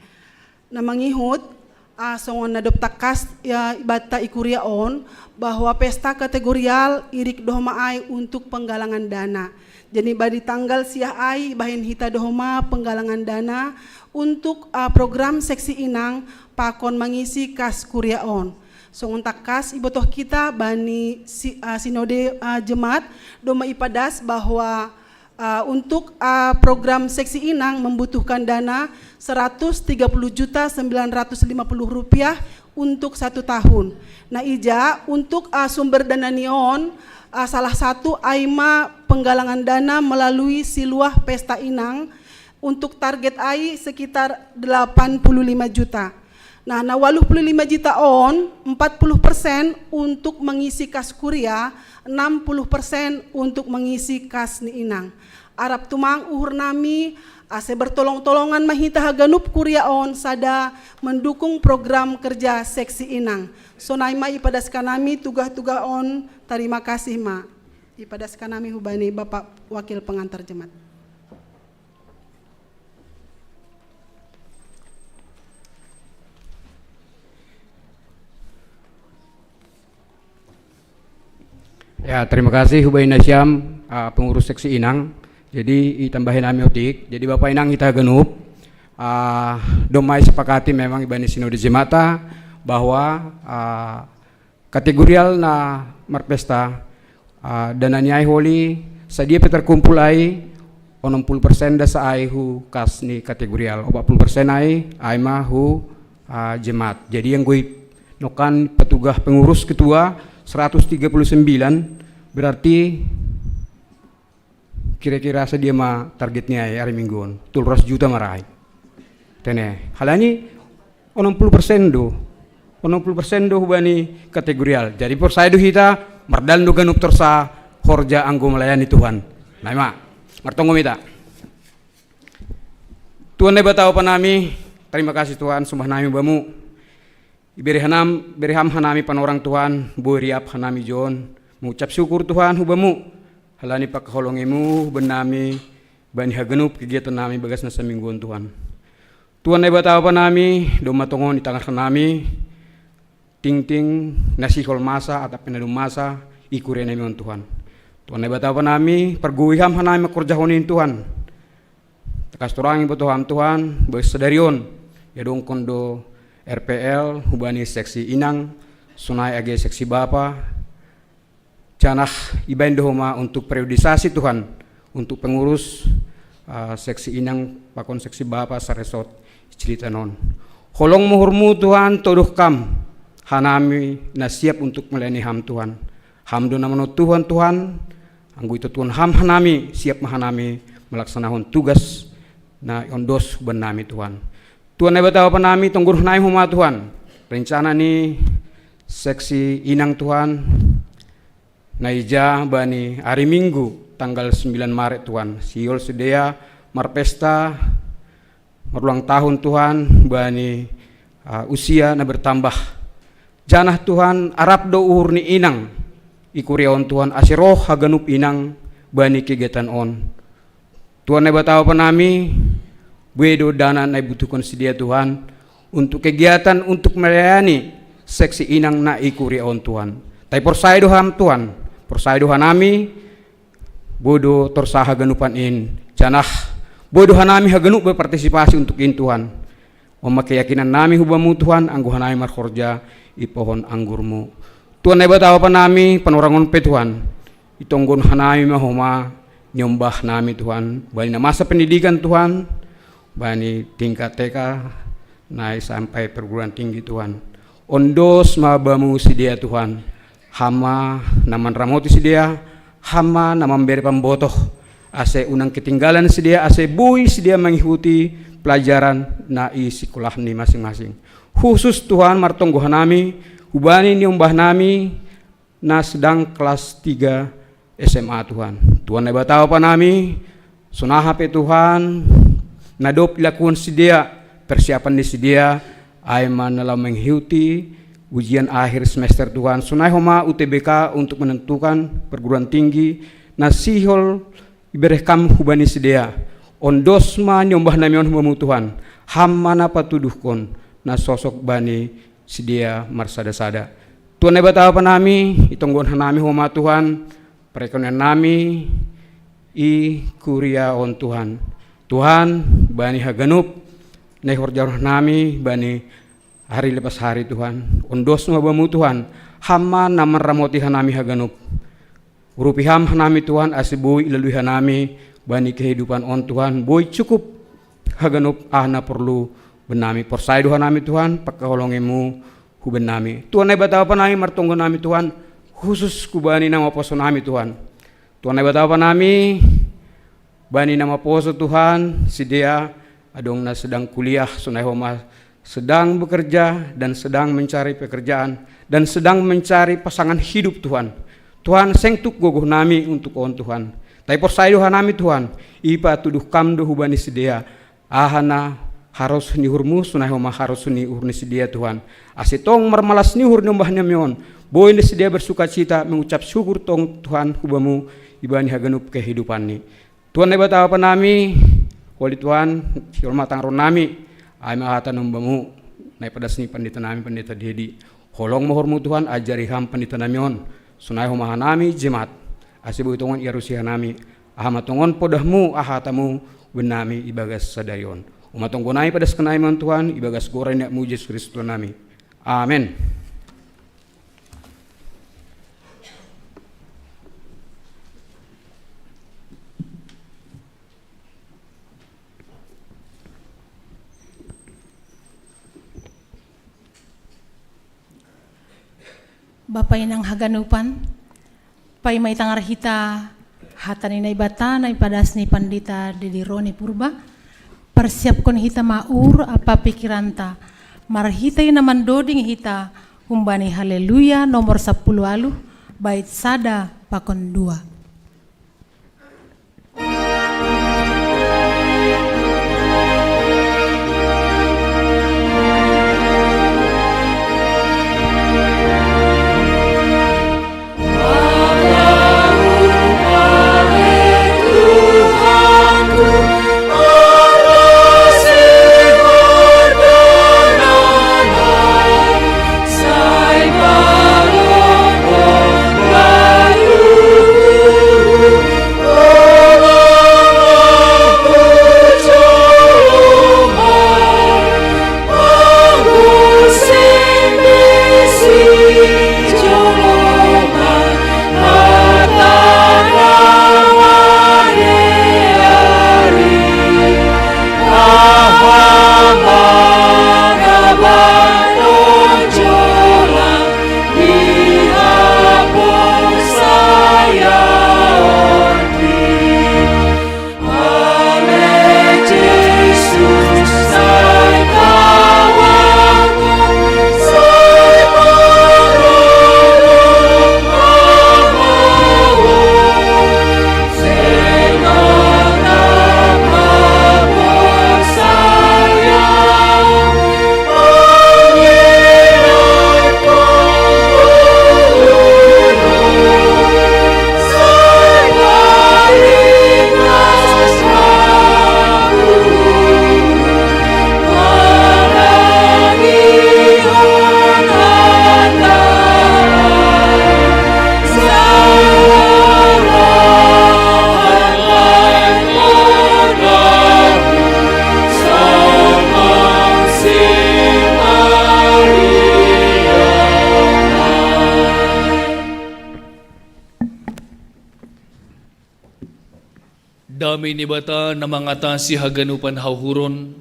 Na mangihut, ah, songon na dob tangkas, ya, ibanta i kuria on, bahwa pesta kategorial irik do homa ai untuk penggalangan dana. Jadi bani tanggal siah ai bahen hita do homa penggalangan dana untuk ah, program seksi inang pakon mangisi kas kuria on. Songon tangkas ibotoh hita bani si, ah, sinode ah, jemaat, doma ipadas bahwa ah, untuk ah, program seksi inang membutuhkan dana seratus tiga puluh juta sembilan ratus lima puluh rupiah untuk satu tahun. Na ija untuk ah, sumber dana ni on, ah, salah satu ai ma penggalangan dana melalui siluah pesta inang, untuk target ai sekitar delapan puluh lima juta. Nah, na waluh puluh lima juta on, empat puluh persen untuk mengisi kas kuria, enam puluh persen untuk mengisi kas ni inang. Arap tumang uhur nami, ase bertolong-tolongan ma hita haganup kuria on sada mendukung program kerja seksi inang. Sonai ma ipadas hanami tugah-tugah on, tarima kasih ma. Ipadas hanami hubani Bapak Wakil Pengantar Jemaat. Ya, terima kasih hubani nasiam, ah, pengurus seksi inang. Jadi itambahi nami otik. Jadi Bapak Inang hita haganup, ah, doma isepakati memang ibani sinode jemaat bahwa ah, kategorial na marpesta, ah, dana ni ai holi, sadia pe terkumpul ai, onom puluh persen da sa ai hu kas ni kategorial, opat puluh persen ai, ai ma hu ah, jemaat. Jadi anggo i nongkan patugah pengurus ketua seratus tiga puluh sembilan, berarti kira-kira sadia ma target ni ai ari Minggu on? Tolu ratus juta ma ra ai. Tene, halani onom puluh persen do. Onom puluh persen do hubani kategorial. Jadi porsaya do hita, mardalan do ganup torsa horja anggo melayani Tuhan. Nai ma, martonggo ma hita. Tuhan Naibata Bapa nami, terima kasih Tuhan, sombah nami Bamu. Ibere hanam, bere Ham hanami panorang Tuhan, boi riap hanami jo on, mengucap syukur Tuhan hu Bamu, halani pangkaholongiMu hubannami, bani haganup kegiatan nami bagas na saminggu on Tuhan. Tuhan Naibata Bapa nami, domma tongon itangar hanami, tingting, na sihol masa, atap na dong masa, i kuria nami on Tuhan. Tuhan Naibata Bapa nami, pargui Ham hanami mangkorjahon in Tuhan. Tangkas torang iboto Ham Tuhan, bagas sadari on, iadongkon do R P L, hubani seksi inang, sonai age seksi bapa, janah ibaen do homa untuk periodisasi Tuhan, untuk pengurus ah, seksi inang pakon seksi bapa saresort Cililitan on. Holong ma uhurMu Tuhan, todoh Ham, hanami na siap untuk melayani Ham Tuhan. Ham do na manuntut Tuhan, Tuhan, anggo itotohon Ham hanami, siap ma hanami melaksanahon tugas na ondos bannami Tuhan. Tuhan Naibata Bapa nami, tonggohon hanami homa Tuhan, rencana ni seksi inang Tuhan, na ija bani ari Minggu tanggal sembilan Maret Tuhan, sihol sidea marpesta, marulang tahun Tuhan, bani ah, usia na bertambah. Janah Tuhan, arap do uhur ni inang i kuria on Tuhan, ase roh haganup inang bani kegiatan on. Tuhan Naibata Bapa nami, bue do dana na ibutuhkon sidea Tuhan, untuk kegiatan untuk melayani seksi inang na i kuria on Tuhan. Tapi porsaya do Ham Tuhan, porsaya do hanami, boi do torsa haganupan in, janah boi do hanami haganup berpartisipasi untuk in Tuhan. On ma keyakinan nami hu Bamu Tuhan, anggo hanami marhorja i pohon anggurMu. Tuhan Naibata Bapa nami, panorang on pe Tuhan, itonggohon hanami ma homa niombah nami Tuhan, bani na masa pendidikan Tuhan, bani tingkat T K nai sampai perguruan tinggi Tuhan. Ondos ma Bamu sidea Tuhan, Ham ma na manramoti sidea, Ham ma na mambere pambotoh, ase unang ketinggalan sidea, ase boi sidea mangihuti pelajaran na i sikolah ni masing-masing. Husus Tuhan, martonggo hanami, hubani niombah nami, na sedang kelas tiga S M A, Tuhan. Tuhan Naibata Bapa nami, sonari pe Tuhan, na dob ilakuhon sidea, persiapan ni sidea, ai ma na laho mengikuti ujian akhir semester, Tuhan. Sonari homa U T B K untuk menentukan perguruan tinggi, na sihol ibereh Kam hubani sidea. Ondos ma niombah nami on hu Bamu, Tuhan. Ham ma na patuduhkon na sosok bani sidea marsada-sada. Tuhan Naibata Bapa nami, itonggohon hanami homa, Tuhan, perekonomian nami i kuria on, Tuhan. Tuhan, bani haganup na ihorjahon hanami bani hari lepas hari, Tuhan. Ondos ma Bamu, Tuhan. Ham ma na manramoti hanami haganup. Urupi Ham hanami, Tuhan, ase boi ilalui hanami bani kehidupan on, Tuhan, boi cukup haganup aha na porlu bannami. Porsaya do hanami, Tuhan, panghaholongiMu hu bannami. Tuhan Naibata Bapa nami, martonggo nami, Tuhan, khusus hubani na maposo nami, Tuhan. Tuhan Naibata Bapa nami, bani na maposo, Tuhan, sidea adong na sedang kuliah, sonari homa sedang bekerja dan sedang mencari pekerjaan dan sedang mencari pasangan hidup, Tuhan. Tuhan, seng tuk gogoh nami untuk on, Tuhan. Tapi porsaya do hanami, Tuhan, ipatuduh Kam do hubani sidea aha na harus ni uhurMu, sonari homa harus ni uhur ni sidea, Tuhan. Ase tong marmalas ni uhur niombah nami on, boi sidea bersukacita, mengucap syukur tong, Tuhan, hu Bamu, ibani haganup kehidupanni. Tuhan Naibata Bapa nami, holi, Tuhan, sihol ma tangaron nami, ai ma hata nami hu Bamu, na ipadas ni pandita nami, Pandita Dedi. Holong ma uhurMu, Tuhan, ajari Ham pandita nami on, sonari homa hanami jemaat, ase boi tongon iarusi hanami, aha ma tongon podahMu, aha hataMu hu bannami ibagas sadari on. On ma tonggo nami, padaskon nami ma on, Tuhan, ibagas goran ni AnakMu Jesus Kristus Tuhan nami. Amen. Bapa inang haganupan, paima itangar hita hata ni Naibata na ipadas ni Pandita Dedi Roni Purba, parsiapkon hita ma uhur ampa pikiranta, marhitei na mandoding hita humbani Haleluya nomor sapuluh ualuh, bait sada pakon dua. Dame ni Naibata na mangatasi haganupan hauhuron,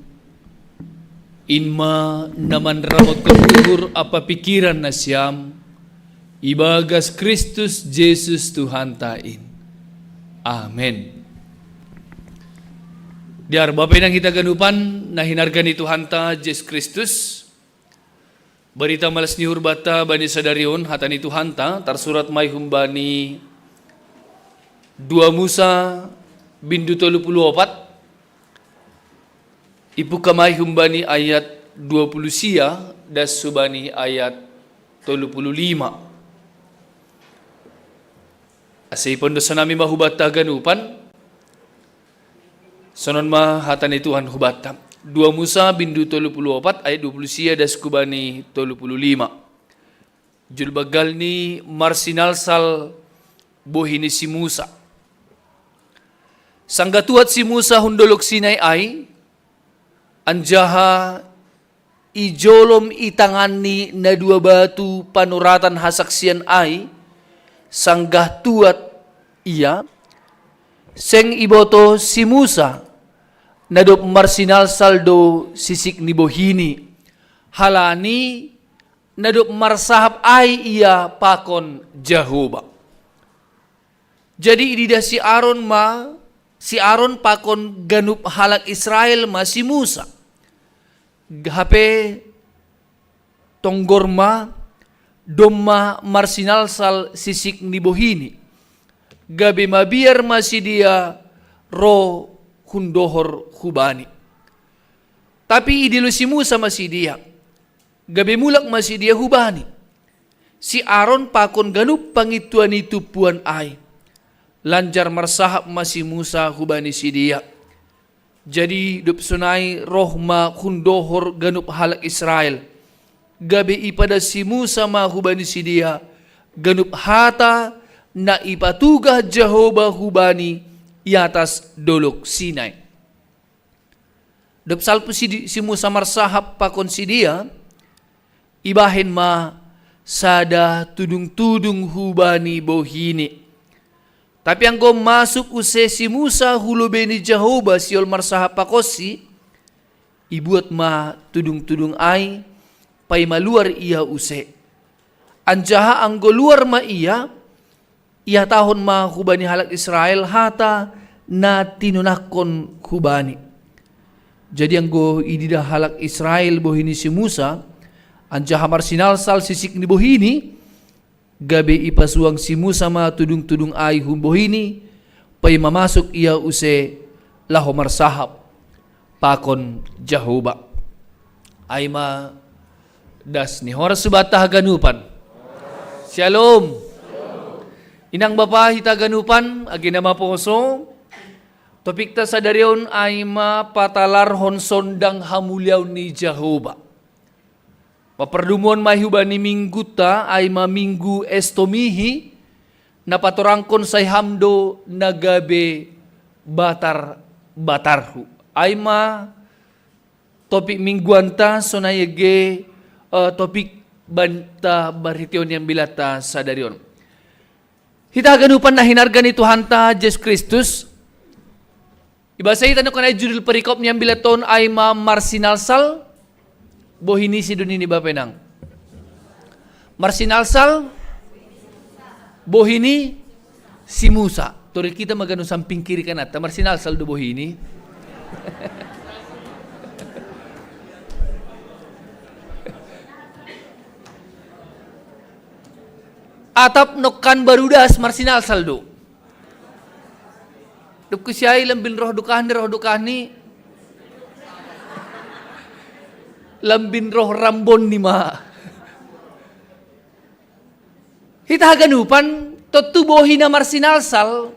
in ma na manramotkon uhur ampa pingkiran nasiam, ibagas Kristus Jesus Tuhanta in. Amen. Dear Bapa inang hita haganupan na hinarga ni Tuhanta Jesus Kristus, Barita malas ni hurbatta bani sadari on, hata ni Tuhanta tarsurat mai humbani dua Musa bindu tolu puluh opat. Ipuka mai humbani ayat dua puluh sia das hubani ayat tolu puluh lima. Ase ipondosa nami ma hubatta ganupan. Sonon ma hata ni Tuhan hubatta. Dua Musa bindu tolu puluh opat ayat dua puluh sia das hubani tolu puluh lima. Julbaggal ni marsinalsal bohi ni si Musa. Sanggah tuat si Musa hun dolok Sinai ai, anjaha ijolom itanganni na dua batu panoratan hasaksian ai, sanggah tuat ia, seng iboto si Musa, na dob marsinalsal do sisik ni bohini, halani na dob marsahap ai ia pakon Jahoba. Jadi ididah si Aron ma, si Aron pakon ganup halak Israel ma si Musa. Hape tonggor ma, domma marsinalsal sisik ni bohini. Gabe mabiar ma sidea ro hun dohor hubani. Tapi idilo si Musa ma sidea, gabe mulak ma sidea hubani. Si Aron pakon ganup pangintuan ni tumpuan ai. Lanjar marsahap ma si Musa hubani sidea. Jadi dob sonai roh ma hun dohor ganup halak Israel. Gabe ipadas si Musa ma hubani sidea ganup hata na ipatugah Jahoba hubani i atas dolok Sinai. Dob salpu si, si Musa marsahap pakon sidea, ibahen ma sada tudungtudung hubani bohini. Tapi anggo masuk use si Musa hu lobei ni Jahoba sihol marsahap pakonsi, ibuat ma tudungtudung ai, paima luar ia use. Anjaha anggo luar ma ia, ihatahon ma hubani halak Israel hata na tinonangkon hubani. Jadi anggo ididah halak Israel bohi ni si Musa, anjaha marsinalsal sisik ni bohini, gabe ipasuang si Musa ma tudungtudung ai hun bohini, paima masuk ia use laho marsahap pakon Jahoba. Ai ma das ni horas hubanta haganupan. Syalom. Inang bapa hita haganupan, age na maposo, topikta sadari on ai ma patalarhon sondang hamuliaon ni Jahoba. Mapardomuan ma hubani mingguta, ai ma minggu estomihi, na patorangkon sai ham do na gabe batar-batarhu. Ai ma topik mingguanta sonai age, eh, topik banta marhitehon ni ambilanta sadari on. Hita haganupan na hinarga ni Tuhanta Jesus Kristus. Ibasa hita nangkin ai judul perikop ni ambilanta on ai ma marsinalsal bohi ni si do nini bapa inang. Marsinalsal bohi ni si Musa. Tori hita ma ganup samping kiri kananta, marsinalsal do bohi ni. Atap nongkan baru das marsinalsal do. Dob kusiai lambin roh dukahni, roh dukahni lambin roh rambonni ma. Hita haganupan, tontu bohi na marsinalsal,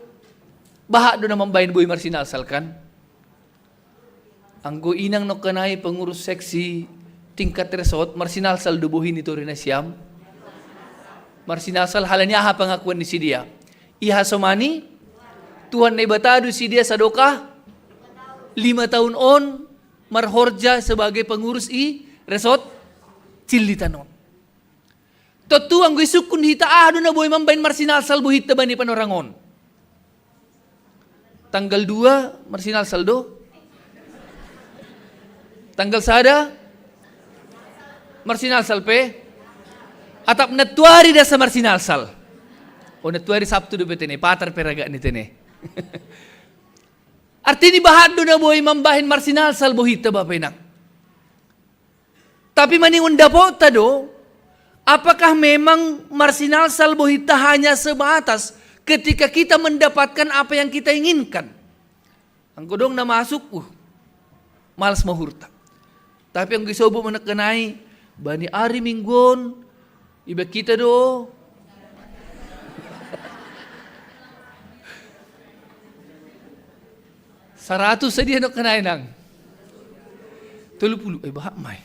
bahat do na mambahen bohi marsinalsal kan? Anggo inang nongkan ai pengurus seksi tingkat resort, marsinalsal do bohi ni tori nasiam. Marsinalsal halani aha pengakuan ni sidea? Ihasomani Tuhan Naibata do sidea sadokah lima tahun on marhorja sebagai pengurus i resort Cililitan on. Tontu anggo isungkun hita, aha do na boi mambahen marsinalsal bohinta bani panorang on? Tanggal dua marsinalsal do. Tanggal sada marsinalsal pe. Atap nantuari das marsinalsal. O, nantuari Sabtu dope tene, patar pe ragak ni tene. Artini bahat do na boi mambahen marsinalsal bohinta bapa inang. Tapi maningon dapotta do, Apakah memang marsinalsal bohita hanya sebatas ketika kita mendapatkan apa yang kita inginkan? Anggo dong na masuk, uh, males ma uhurta. Tapi anggo isobut ma nangkin ai, bani ari Minggu on, iba kita do. Saratus sadia nangkin ai nang. Tolu pulu, eh, bahat mai.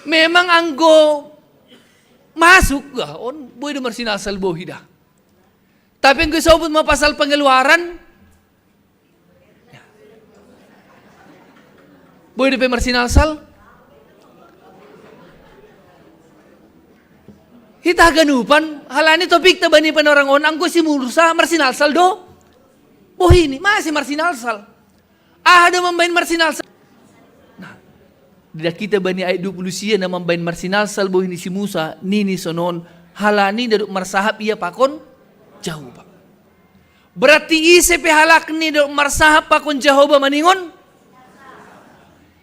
Memang anggo masuk, ah, on, boi do marsinalsal bohi da. Tapi anggo isobut ma pasal Pengeluaran, boi dope marsinalsal. Hita haganupan, halani topikta bani panorang on, anggo si Musa marsinalsal do bohini, mase marsinalsal. Aha do mambahen marsinalsal? Nah, didok hita bani ayat dua puluh sia na mambahen marsinalsal bohi ni si Musa, nini sonon, halani ndada dob marsahap ia pakon Jahowa. Berarti ise pe halak ni ndada dob marsahap pakon Jahowa maningon?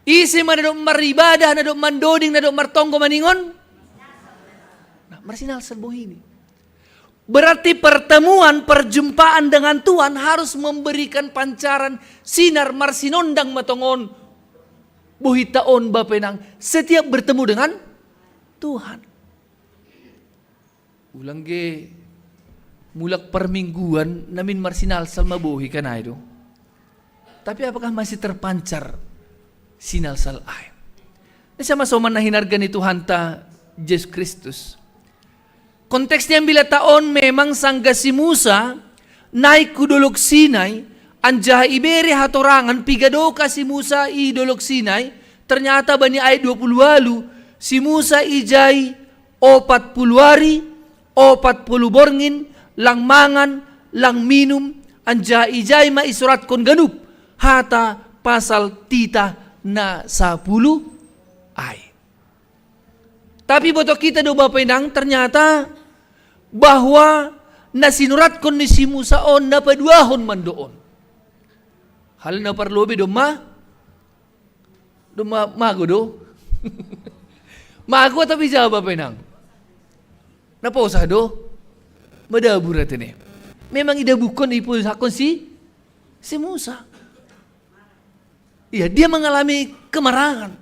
Ise ma na dob maribadah, na dob mandoding, na dob martonggo maningon? Nah, marsinalsal bohini. Berarti pertemuan, perjumpaan dengan Tuhan harus memberikan pancaran sinar marsinondang ma tongon bohita on, Bapa Inang, setiap bertemu dengan Tuhan. Ulang ge, mulak parmingguan namin marsinalsal ma bohi kan ai do. Tapi apakah masih terpancar sinalsal ai? Nisa ma soman na hinarga ni Tuhanta Jesus Kristus. Konteks ni ambilan ta on memang sanggah si Musa naik hu Dolok Sinai, anjaha ibere hatorangan piga doka si Musa i Dolok Sinai, ternyata bani ayat dua puluh ualu, si Musa ijai opat pulu ari, opat pulu borngin, lang mangan, lang minum, anjaha ijai ma isuratkon ganup hata pasal titah na sapulu ai. Tapi boto hita do Bapa Inang, ternyata bahwa na sinuratkon ni si Musa on na paduahon ma ndo on. Hal na parlobei do ma, do ma, mago do. Mago tapi jawab Bapa Inang. Na posa do. Madabu ra tene. Memang idabuhon, iposakkon si, si Musa. Iya, dia mengalami kemarahan.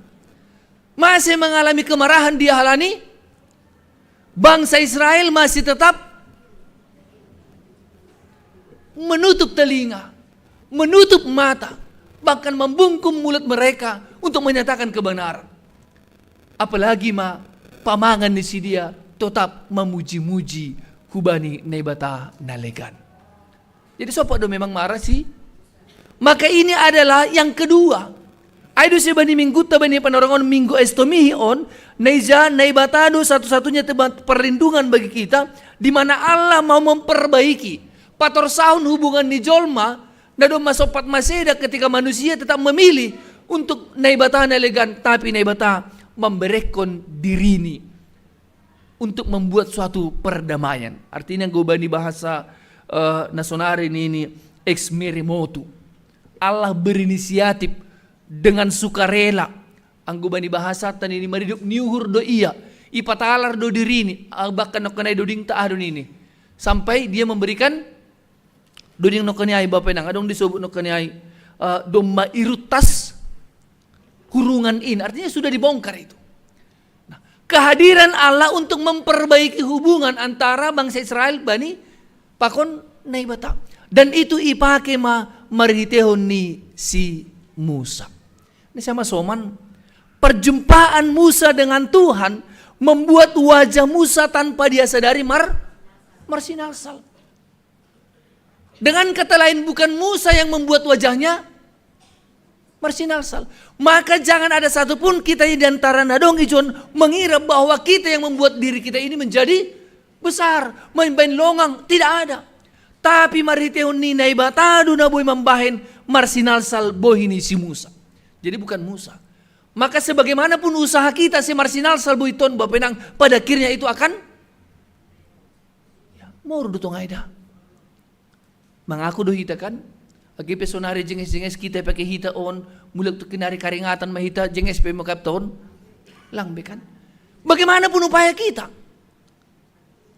Masih mengalami kemarahan dia halani bangsa Israel masih tetap menutup telinga, menutup mata, bahkan membungkam mulut mereka untuk menyatakan kebenaran. Apalagi ma pamangan ni si dia tetap memuji-muji hubani Naibata na legan. Jadi sopat do memang marah si. Maka ini adalah yang kedua. Ai do se bani mingguta bani panorangon minggu Estomihi on, na ija Naibata do satu-satunya tempat perlindungan bagi kita, di mana Allah mau memperbaiki. Patorsahon hubungan ni jolma, na domma sompat maseda ketika manusia tetap memilih untuk Naibata na legan, tapi Naibata memberekkon dirini untuk membuat suatu perdamaian. Artinya anggo bani bahasa, eh, na sonari nini ex mere motu. Allah berinisiatif dengan sukarela. Anggo bani bahasanta nini maridop ni uhur do ia. Ipatalar do dirini, ah, bahkan nongkan ai dodingta aha do nini. Sampai dia memberikan doding nongkan ni ai Bapa Inang, adong disobut nongkan ni ai, eh, domma iruntas hurungan in, artinya sudah dibongkar itu. Nah, kehadiran Allah untuk memperbaiki hubungan antara bangsa Israel bani pakon Naibata. Dan itu ipake ma marhitehon ni si Musa. Ini sama soman, perjumpaan Musa dengan Tuhan membuat wajah Musa tanpa dia sadari mar-, marsinalsal. Dengan kata lain, bukan Musa yang membuat wajahnya marsinalsal. Maka jangan ada satupun kita di antara na dong ijon mengira bahwa kita yang membuat diri kita ini menjadi besar, mambahen longang, tidak ada. Tapi marhitehon ni Naibata do na boi mambahen marsinalsal bohi ni si Musa. Jadi bukan Musa. Maka sebagaimanapun usaha kita si marsinalsal bohita on Bapa Inang, pada akhirnya itu akan, ya, moru do tong ai da. Mangaku do hita kan? Age pe sonari jenges-jenges hita pake hita on, mulak tu kenari karingatan ma hita, jenges pe mangkapta on. Lang be kan? Bagaimanapun upaya kita.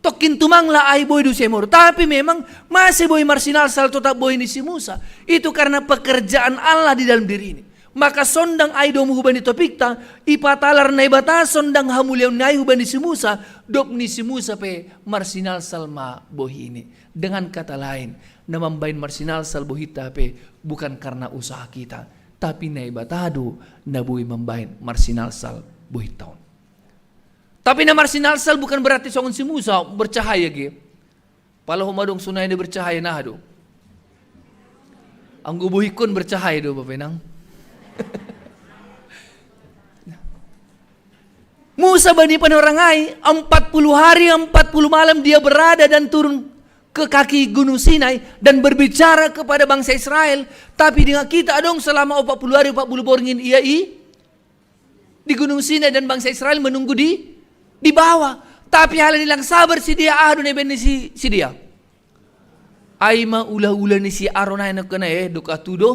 Tokkin tumangla ai bohi du si Emor. Tapi memang masih bohi marsinalsal totap bohi ni si Musa. Itu karena pekerjaan Allah di dalam diri ini. Maka sondang ai domu hubani topikta, ipatalar Naibata sondang hamuliaon ni ai hubani si Musa, dok ni si Musa pe marsinalsal ma bohini. Dengan kata lain, na mambahen marsinalsal bohita pe bukan karena usaha kita, tapi Naibata do na boi mambahen marsinalsal bohita on. Tapi na marsinalsal bukan berarti songon si Musa bercahaya ge. Pala homa dong sonai na bercahaya na do. Anggo bohikon bercahaya do bapenang. Musa bani panorang ai, empat puluh hari, empat puluh malam dia berada dan turun ke kaki Gunung Sinai dan berbicara kepada bangsa Israel. Tapi dengan kita adong selama empat puluh hari, empat puluh borngin ia i di Gunung Sinai dan bangsa Israel menunggu di di bawah. Tapi halani lang sabar si dia, aha do na ibaen ni si, si dia? Ai ma ula-ula ni si Aron ai nangkon e, dok atu do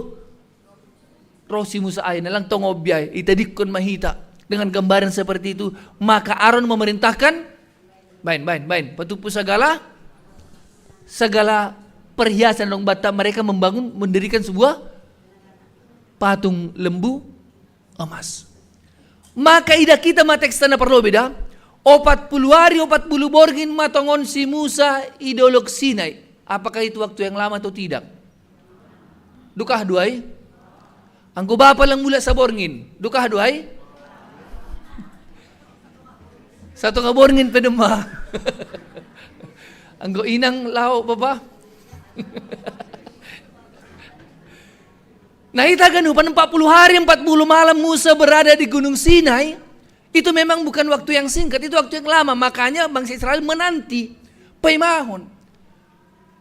ro si Musa ai, na lang tong ombi ai, itadingkon ma hita dengan gambaran seperti itu. Maka Aron memerintahkan, baen, baen, baen, patupu sagala, sagala perhiasan dong banta, mereka membangun, mendirikan sebuah patung lembu emas. Maka ida kita ma teks na parlobei da, opat puluh hari, opat puluh borngin ma tongon si Musa i dolok Sinai. Apakah itu waktu yang lama atau tidak? Dukah do ai? Anggo bapa lang mulak saborngin, dukah do ai? Satonga borngin pe domma. Anggo inang laho bapa. Nah, ita ganupan empat puluh hari, empat puluh malam Musa berada di Gunung Sinai, itu memang bukan waktu yang singkat, itu waktu yang lama. Makanya bangsa Israel menanti, paimahon.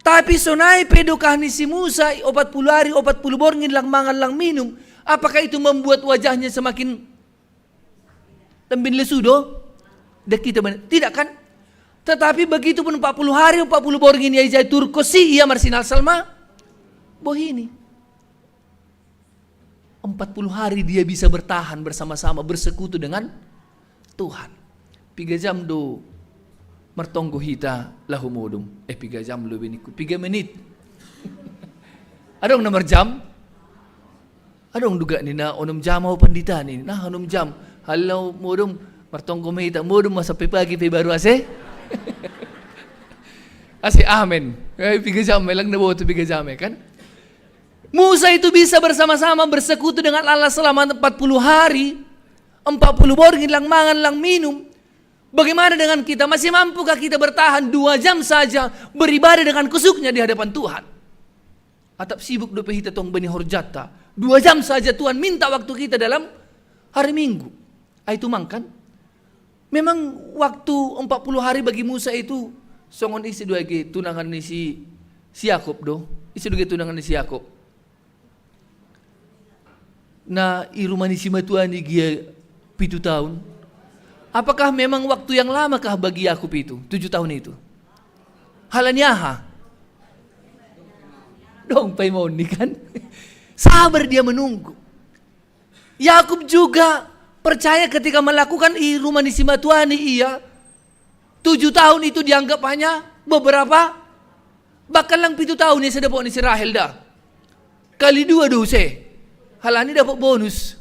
Tapi sonai pe dokah ni si Musa, opat puluh hari, opat puluh borngin lang mangan lang minum, apakah itu membuat wajahnya semakin lembin lesu do? Tidak kita benar. Tidak kan? Tetapi begitu pun empat puluh hari, empat puluh borngin ia ijai turko si ia marsinalsal ma bohini. Empat puluh hari dia bisa bertahan bersama-sama, bersekutu dengan Tuhan. Piga jam do martonggo hita laho modom. Eh, piga jam lobei ningku. Piga menit. Adong na marjam? Adong do gak nina onom jam ahu pandita nina. Nah, onom jam. Halo modom, martonggo ma hita. Modom ma sampe pagi pe baru ase. Ase amen. Eh, piga jam, lang na boto piga jam, ya kan? Musa itu bisa bersama-sama bersekutu dengan Allah selama empat puluh hari, empat puluh borngin lang mangan, lang minum. Bagaimana dengan kita? Masih mampukah kita bertahan dua jam saja beribadah dengan khusyuknya di hadapan Tuhan? Atap sibuk dope hita tong bani horjata. Dua jam saja Tuhan minta waktu kita dalam hari Minggu. Ah, itu mang kan? Memang waktu empat puluh hari bagi Musa itu songon ise do age tunangan ni si, si Yakob do. Ise do age tunangan ni si Yakob? Na i rumah ni simatuan i gia pitu tahun. Apakah memang waktu yang lama kah bagi Yakub itu, tujuh tahun itu? Halani aha? Dong paimahon ni kan? Sabar dia menunggu. Yakub juga percaya ketika melakukan i rumah ni simatuan i ia, tujuh tahun itu dianggap hanya beberapa, bahkan lang pitu tahun ia sai dapot ni si Rahel da. Kali dua do use. Halani dapot bonus.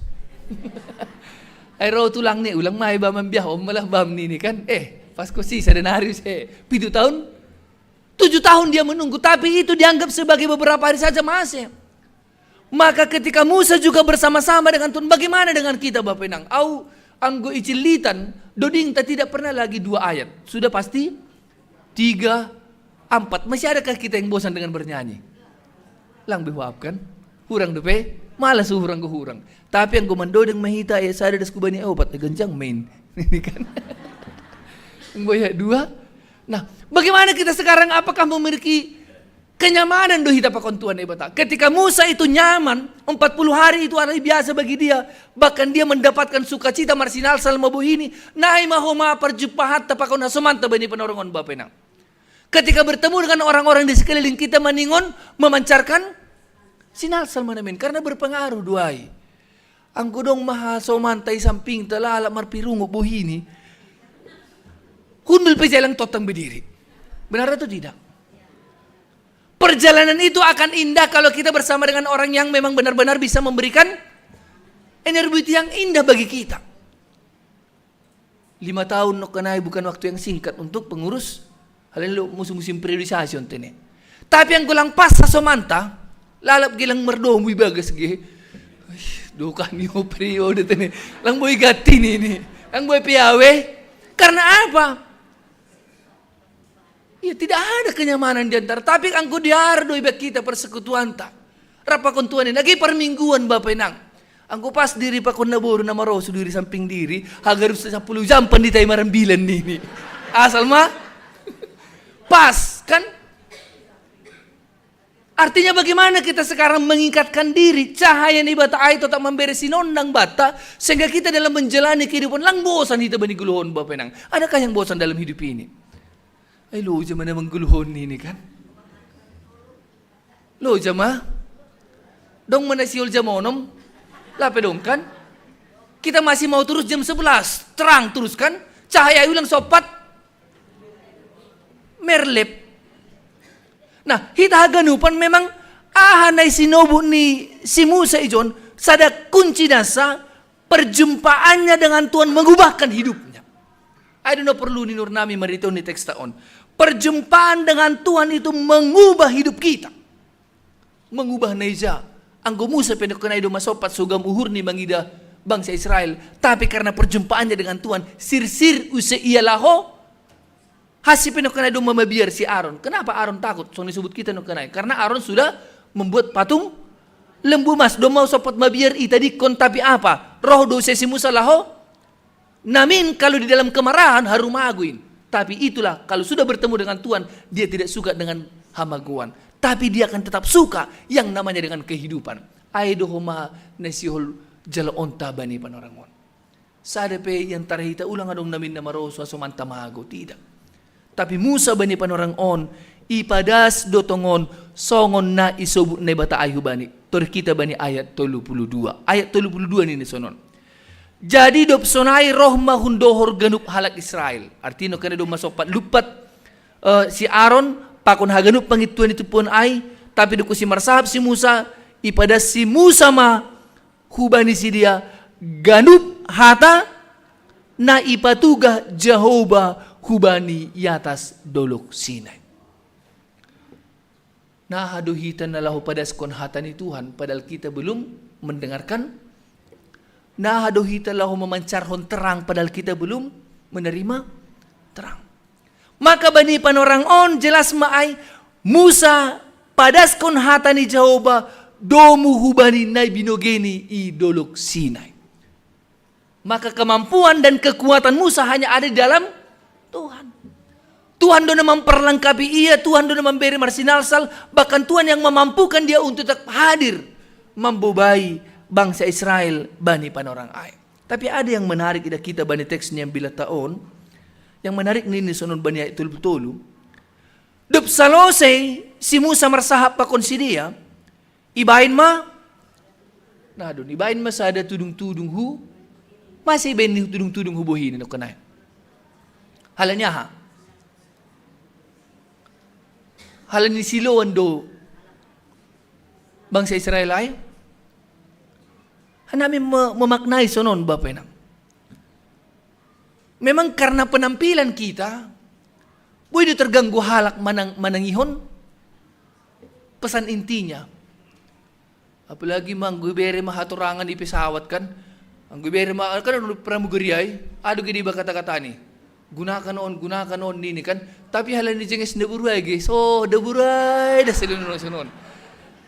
Ai ro tulang ni, ulang ma iba mambiah, on ma lah bam ni, ni kan. Eh, pas ko sisa denari use. Pitu tahun, tujuh tahun dia menunggu, tapi itu dianggap sebagai beberapa hari saja masih. Maka ketika Musa juga bersama-sama dengan Tuhan, bagaimana dengan kita, Bapak Inang? Au, anggo icillitan, dodingta tidak pernah lagi dua ayat. Sudah pasti tiga, empat. Masih adakah kita yang bosan dengan bernyanyi? Lang be huap kan? Hurang dope, malas hurang, go hurang. Tapi anggo mandodeng ma hita, eh, sada das kubani, eh, opat, eh, ganjang main. Ini kan? Anggo ya dua. Nah, bagaimana kita sekarang? Apakah memiliki kenyamanan do hita pakon Tuhan Naibata? Ketika Musa itu nyaman, empat puluh hari itu hari biasa bagi dia, bahkan dia mendapatkan sukacita marsinalsal ma bohini, nai ma homa parjumpahanta pakon hasomanta bani panorang on, Bapak Inang. Ketika bertemu dengan orang-orang di sekeliling kita, maningon memancarkan sinalsal ma namin, karena berpengaruh do ai. Anggo dong ma hasomanta i sampingta, lalap marpirungu bohini. Hundul pe jalan totang berdiri. Benar atau tidak? Perjalanan itu akan indah kalau kita bersama dengan orang yang memang benar-benar bisa memberikan energi yang indah bagi kita. Lima tahun nokkanai bukan waktu yang singkat untuk pengurus. Hal ini lo musim-musim periodisasi on tene. Tapi yang kulang pas sasomanta, lalap gilang merdomu ibagas ge. Dukan yo periode tene. Lang boy gati ini. Lang boy piawe. Karena apa? Ya, tidak ada kenyamanan di antara. Tapi angku diardo iba kita persekutuanta. Rapa kontuan ini. Lagi permingguan Bapak Inang. Angku pas diri pakon na boru nama rosu diri samping diri. Hagarus sepuluh jam penditai marambilan ini. Asal mah. Pas kan? Artinya bagaimana kita sekarang mengikatkan diri, cahaya ni bata ai tetap memberi sinondang bata, sehingga kita dalam menjalani kehidupan lang bosan hita bani guluhon Bapak Inang. Adakah yang bosan dalam hidup ini? Ai lo jama na mangguluhon ini kan. Lo jama. Dong mana siol jama onom. Lape dong kan. Kita masih mau terus jam sebelas. Terang terus kan. Cahaya ulang sopat. Merlep. Nah, hita haganupan memang aha na isinobu ni si Musa ijon, sada kunci nasa, perjumpaannya dengan Tuhan mengubahkan hidupnya. Ai dona perlu ni nur nami marito ni teksta on. Perjumpaan dengan Tuhan itu mengubah hidup kita. Mengubah neja. Anggo Musa penok kenai do masopat sogam uhur ni mangida bangsa Israel. Tapi karena perjumpaannya dengan Tuhan, sirsir use ia laho, hasi penok kenai do mamabiar si Aron. Kenapa Aron takut? Song disebut kita nok kenai. Karena Aron sudah membuat patung lembu emas. Do mau sopat mabiar ita dikon tapi apa? Roh do use si Musa laho. Namin kalau di dalam kemarahan haru maguin. Tapi itulah kalau sudah bertemu dengan Tuhan, dia tidak suka dengan hamaguan. Tapi dia akan tetap suka yang namanya dengan kehidupan. Ai do homa na sihol jala onta bani panorang on. Sada pe yang tarhita ulang adong namin na maroso aso manta mago, tidak. Tapi Musa bani panorang on, ipadas do tongon songon na isobut Naibata ai hubani. Tor kita bani ayat tolu puluh dua. Ayat tolu puluh dua nini sonon. Jadi dob sonai roh ma hun dohor ganup halak Israel. Artino kena do masopat lupat eh, si Aron pakon haganup pangintuan ni tumpuan ai, tapi doku si marsahap si Musa, ipadas si Musa ma hubani sidia ganup hata na ipatugah Jahoba hubani i atas dolok Sinai. Naha do hita na laho padaskon hata ni Tuhan, padahal kita belum mendengarkan. Naha do hita laho mamancarhon terang, padahal kita belum menerima terang. Maka bani panorang on jelas ma ai, Musa padaskon hata ni Jahoba domu hubani na binogeni i dolok Sinai. Maka kemampuan dan kekuatan Musa hanya ada di dalam Tuhan. Tuhan do na memperlengkapi ia, Tuhan do na memberi marsinalsal, bahkan Tuhan yang memampukan dia untuk tetap hadir membobai bangsa Israel bani panorang ai. Tapi ada yang menarik ida kita bani teks ni ambilata on, yang menarik nini sonon bani ayat tolu puluh tolu. Dob salosei si Musa marsahap pakon sidia, ibaen ma, nah don, ibaen ma sada tudung-tudung hu, masa ibaen ni tudung-tudung hu bohini no kenai. Halani aha? Halani siloan do bangsa Israel ai? Hanami me- memaknai sonon Bapak Inang. Memang karena penampilan kita, boy do terganggu halak manang manangihon pesan intinya. Apalagi manggo ibere ma hatorangan i pesawat kan. Anggo ibere ma kan pramugari ai, ado gede iba kata-kata ni. Gunakan on, gunakan on nini kan. Tapi halani jenges daburai ge, so daburai da selunun sonon.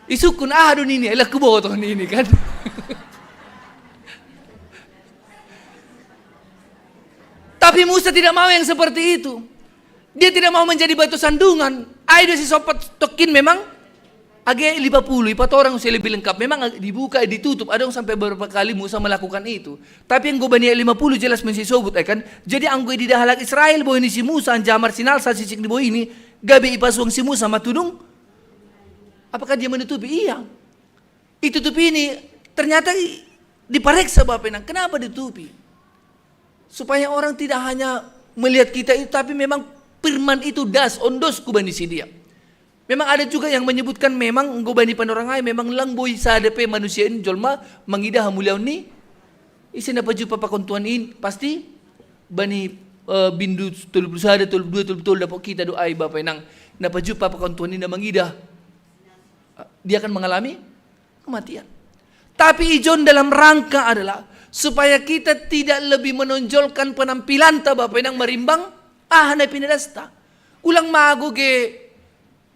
Isukun aha do nini, elak kuboto nini kan. Tapi Musa tidak mau yang seperti itu. Dia tidak mau menjadi batu sandungan. Ai do si sopat tokin memang age lima puluh, ipat orang usia lebih lengkap. Memang dibuka, ditutup. Ada yang sampai berapa kali Musa melakukan itu. Tapi anggo bani ayat lima puluh jelas mensi sobut ai kan. Jadi anggo di dahalak Israel bohini si Musa, anjaha marsinalsal sisik ni bohini, gabe ipasuang si Musa ma tudung. Apakah dia menutupi? Iya. Ditutupi ini ternyata dipareksa Bapak Inang. Kenapa ditutupi? Supaya orang tidak hanya melihat kita itu, tapi memang firman itu das, ondos ku bani si dia. Memang ada juga yang menyebutkan memang nggo bani panorang ai, memang lang boi sada pe manusia ini jolma mangidah hamuliaon ni, ise na pajupa pakon Tuhan in, pasti bani, eh, bindu tolu puluh sada, tolu puluh dua, tolu puluh tolu dapot kita do ai, Bapa Inang, na pajupa pakon Tuhan in na mangidah, dia akan mengalami kematian. Tapi ijon dalam rangka adalah supaya kita tidak lebih menonjolkan penampilanta, Bapa Inang, marimbang aha na pinadasta. Ulang mago ge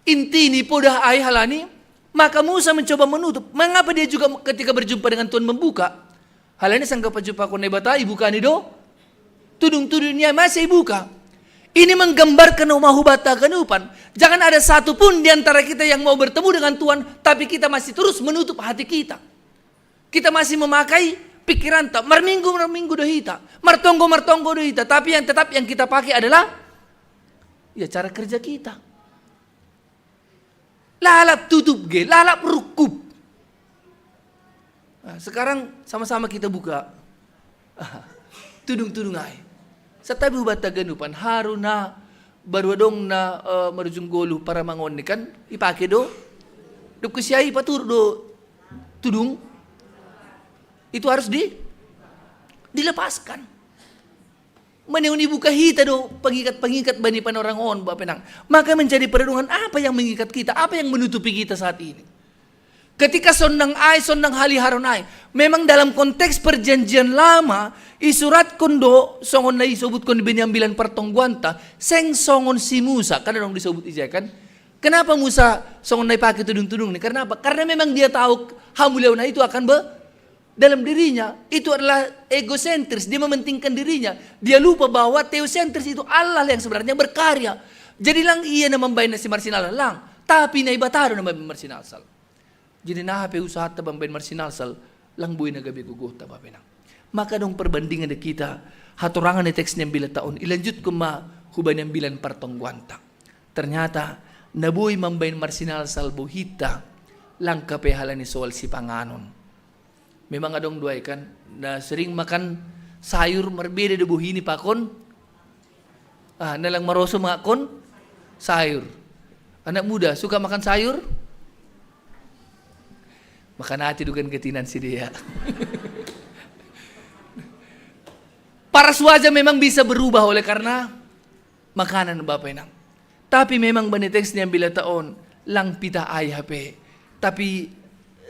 inti ni podah ai halani, maka Musa mencoba menutup. Mengapa dia juga ketika berjumpa dengan Tuhan membuka? Halani sangka pajumpakon Naibata, ibuka ni do tudung-tudung ni ai, masih ibuka. Ini menggambarkan uma hubata ganupan. Jangan ada satu pun di antara kita yang mau bertemu dengan Tuhan, tapi kita masih terus menutup hati kita. Kita masih memakai pikiranta. Marminggu, marminggu do hita. Martonggo, martonggo do hita. Tapi yang tetap yang kita pakai adalah, ya, cara kerja kita. Lalap tutup ge, lalap rukup. Nah, sekarang sama-sama kita buka. Tudung-tudung ai. Satabi hubata ganupan, haru na baru adong na, eh, marujung golu paramangon ni kan, ipake do. Dob ke si ai paturut do tudung. Itu harus di, dilepaskan. Mane ni buka hita do pengikat-pengikat bani panorang on, Bapa Inang. Maka menjadi perenungan, apa yang mengikat kita, apa yang menutupi kita saat ini. Ketika sondang ai, sondang haliharon ai. Memang dalam konteks perjanjian lama, isuratkon do, songon na isobutkon di bani ambilan partonggoanta, seng songon si Musa, kan adong disobut ijai kan? Kenapa Musa songon na ipake tudung-tudung ni? Karena apa? Karena memang dia tahu hamuliaon ai itu akan be, dalam dirinya, itu adalah egosentris, dia mementingkan dirinya. Dia lupa bahwa teosentris itu Allah yang sebenarnya berkarya. Jadi lang ia na mambahen na si marsinalsal lang, tapi Naibata do na mambahen marsinalsal. Jadi na hape usahanta mambahen marsinalsal, lang boi na gabe gogota, Bapa Inang. Maka adong perbandingan di kita, hatorangan ni teks ni ambilanta on, ilanjutkon ma hubani ambilan partonggoanta. Ternyata, na boi mambahen marsinalsal bohinta, lang ka pe halani soal sipanganon. Memang adong do ai kan, na sering makan sayur, marbeda do bohi ni pakon, ah, na lang maroso makan sayur. Anak muda suka makan sayur? Makan hati dugan ketinan si dia. Paras wajah memang bisa berubah oleh karena makanan, Bapa Inang. Tapi memang bani teks ni ambilanta on, lang pitah ai hape. Tapi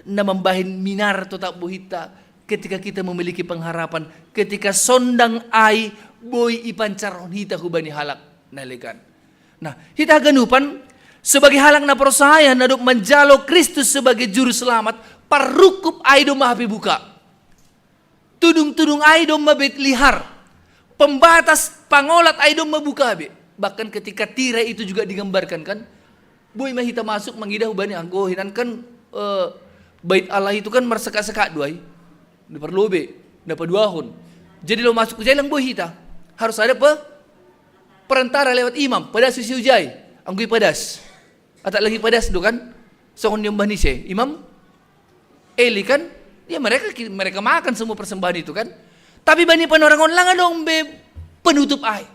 na mambahen minar totap bohinta ketika kita memiliki pengharapan, ketika sondang ai boi ipancarhon hita hubani halak na legan. Nah, hita haganupan sebagai halak na porsaya na dob manjalo Kristus sebagai juru selamat, parrukup ai do ma hape buka. Tudung-tudung ai domma bet lihar. Pembatas pangolat ai domma buka be. Bahkan ketika tirai itu juga digambarkan kan. Boi ma hita masuk mangidah hubani anggo hinan kan, eh, bait Allah itu kan marsekak-sekak do ai. Diparlobe, na paduahon. Jadi laho masuk hujai lang boi hita. Harus ada pe, perantara lewat imam, padas si hujai. Anggo ipadas. Atap lagi padas do kan. Songon ni ombah ni se, imam Eli kan, ya mereka mereka makan semua persembahan itu kan. Tapi bani panorang on lang adong be penutup ai.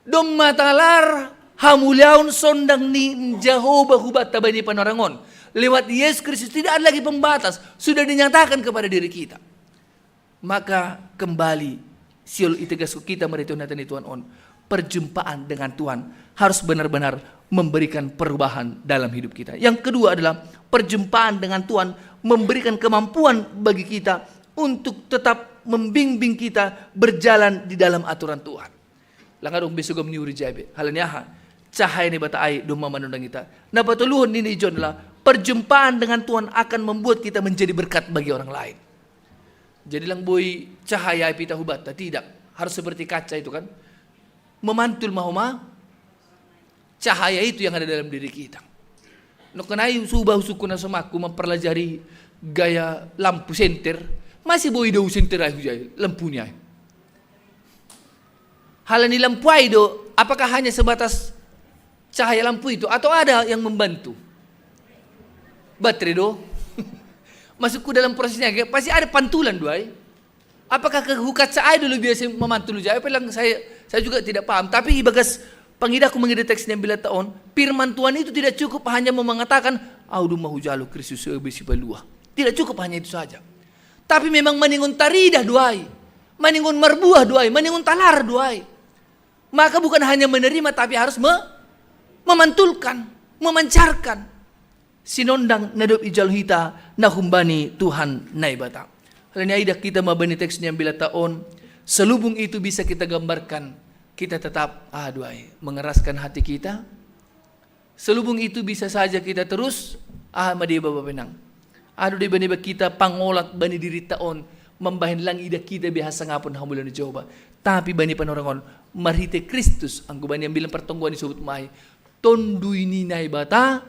Domma talar hamuliaon sondang ni Jahowa hubanta bani panorang on. Lewat Yesus Kristus tidak ada lagi pembatas, sudah dinyatakan kepada diri kita. Maka kembali, siol itegas ku kita marhite hata ni Tuhan on. Perjumpaan dengan Tuhan harus benar-benar memberikan perubahan dalam hidup kita. Yang kedua adalah perjumpaan dengan Tuhan memberikan kemampuan bagi kita untuk tetap membimbing kita berjalan di dalam aturan Tuhan. Lang adong be sogam ni uri jabe. Halani aha? Cahaya ni Naibata ai domma manondang hita. Na patoluhon ni ijon adalah perjumpaan dengan Tuhan akan membuat kita menjadi berkat bagi orang lain. Jadi lang boi cahaya ai pitah hubanta, tidak. Harus seperti kaca itu kan. Memantul ma homa cahaya itu yang ada dalam diri kita. Nongkan ai suba husungkun na somakku mempelajari gaya lampu senter, masih boi do husenter ai hujai lampu ni ai. Halani lampu ai do, apakah hanya sebatas cahaya lampu itu atau ada yang membantu? Baterai do. Masuk ke dalam prosesnya, pasti ada pantulan do ai. Apakah ke hukat sa ai dulu biasa mamantul uja? Apa lang saya, saya juga tidak paham. Tapi ibagas pangidaku mangida teks niambilata on, firman Tuhan itu tidak cukup hanya mau mengatakan, "Au duma hujalu Kristus ebe si palua." Tidak cukup hanya itu saja. Tapi memang maningon taridah do ai, maningon marbuah do ai, maningon talar do ai. Maka bukan hanya menerima, tapi harus me-, memantulkan, memancarkan sinondang na dob ijalo hita na humbani Tuhan Naibata. Alani ai idah hita ma bani teks niambilata on, selubung itu bisa kita gambarkan, kita tetap, ah, do ai, mengeraskan hati kita. Selubung itu bisa saja kita terus, ah, ma deba bapenang. Ado deba-deba kita pangolat bani dirita on, mambahen lang idah hita be hasangapon hamuliaon ni Jahowa. Tapi bani panorangon, marhite Kristus, anggo bani ambilan partonggoan isobut ma ai, Tonduy ni Naibata,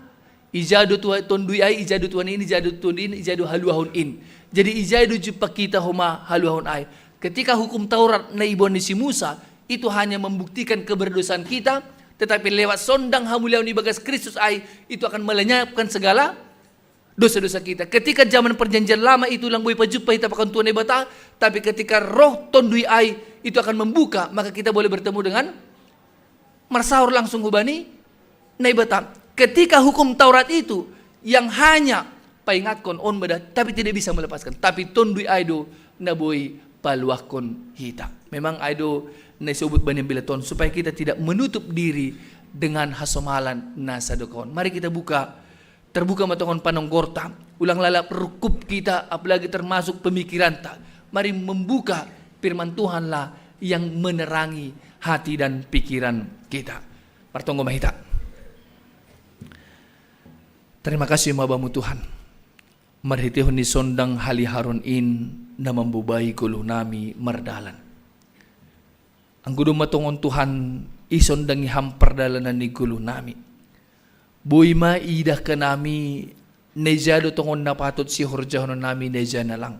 ija do Tuhan, Tonduy ai, ija do Tuhan in, ija do Tonduy in, ija do haluahon in. Jadi ija do jumpang hita homa haluahon ai? Ketika hukum Taurat na iboan ni si Musa itu hanya membuktikan keberdosaan kita, tetapi lewat sondang hamuliaon ibagas Kristus ai, itu akan melenyapkan segala dosa-dosa kita. Ketika zaman perjanjian lama itu lang boi pajumpa hita pakon Tuhan Naibata, tapi ketika roh Tonduy ai itu akan membuka, maka kita boleh bertemu dengan marsaor langsung hubani Naibata. Ketika hukum Taurat itu yang hanya paingatkon on ma da, tapi tidak bisa melepaskan. Tapi Tonduy ai do na boi paluahkon hita. Memang ai do na isobut bani ambilan on, supaya kita tidak menutup diri dengan hasomalan na sadokon. Mari kita buka, terbuka ma tongon panonggorta, ulang lalap rungkup kita, apalagi termasuk pemikiranta. Mari membuka firman Tuhanlah yang menerangi hati dan pikiran kita. Martonggo ma hita. Terima kasih ma Bamu Tuhan. Marhitehon ni sondang haliharon in na mambobai goluh nami mardalan. Anggo domma tongon Tuhan, isondangi Ham pardalanan ni goluh nami, boi ma iidah hanami na ija do tongon na patut sihorjahonon nami, na ija na lang.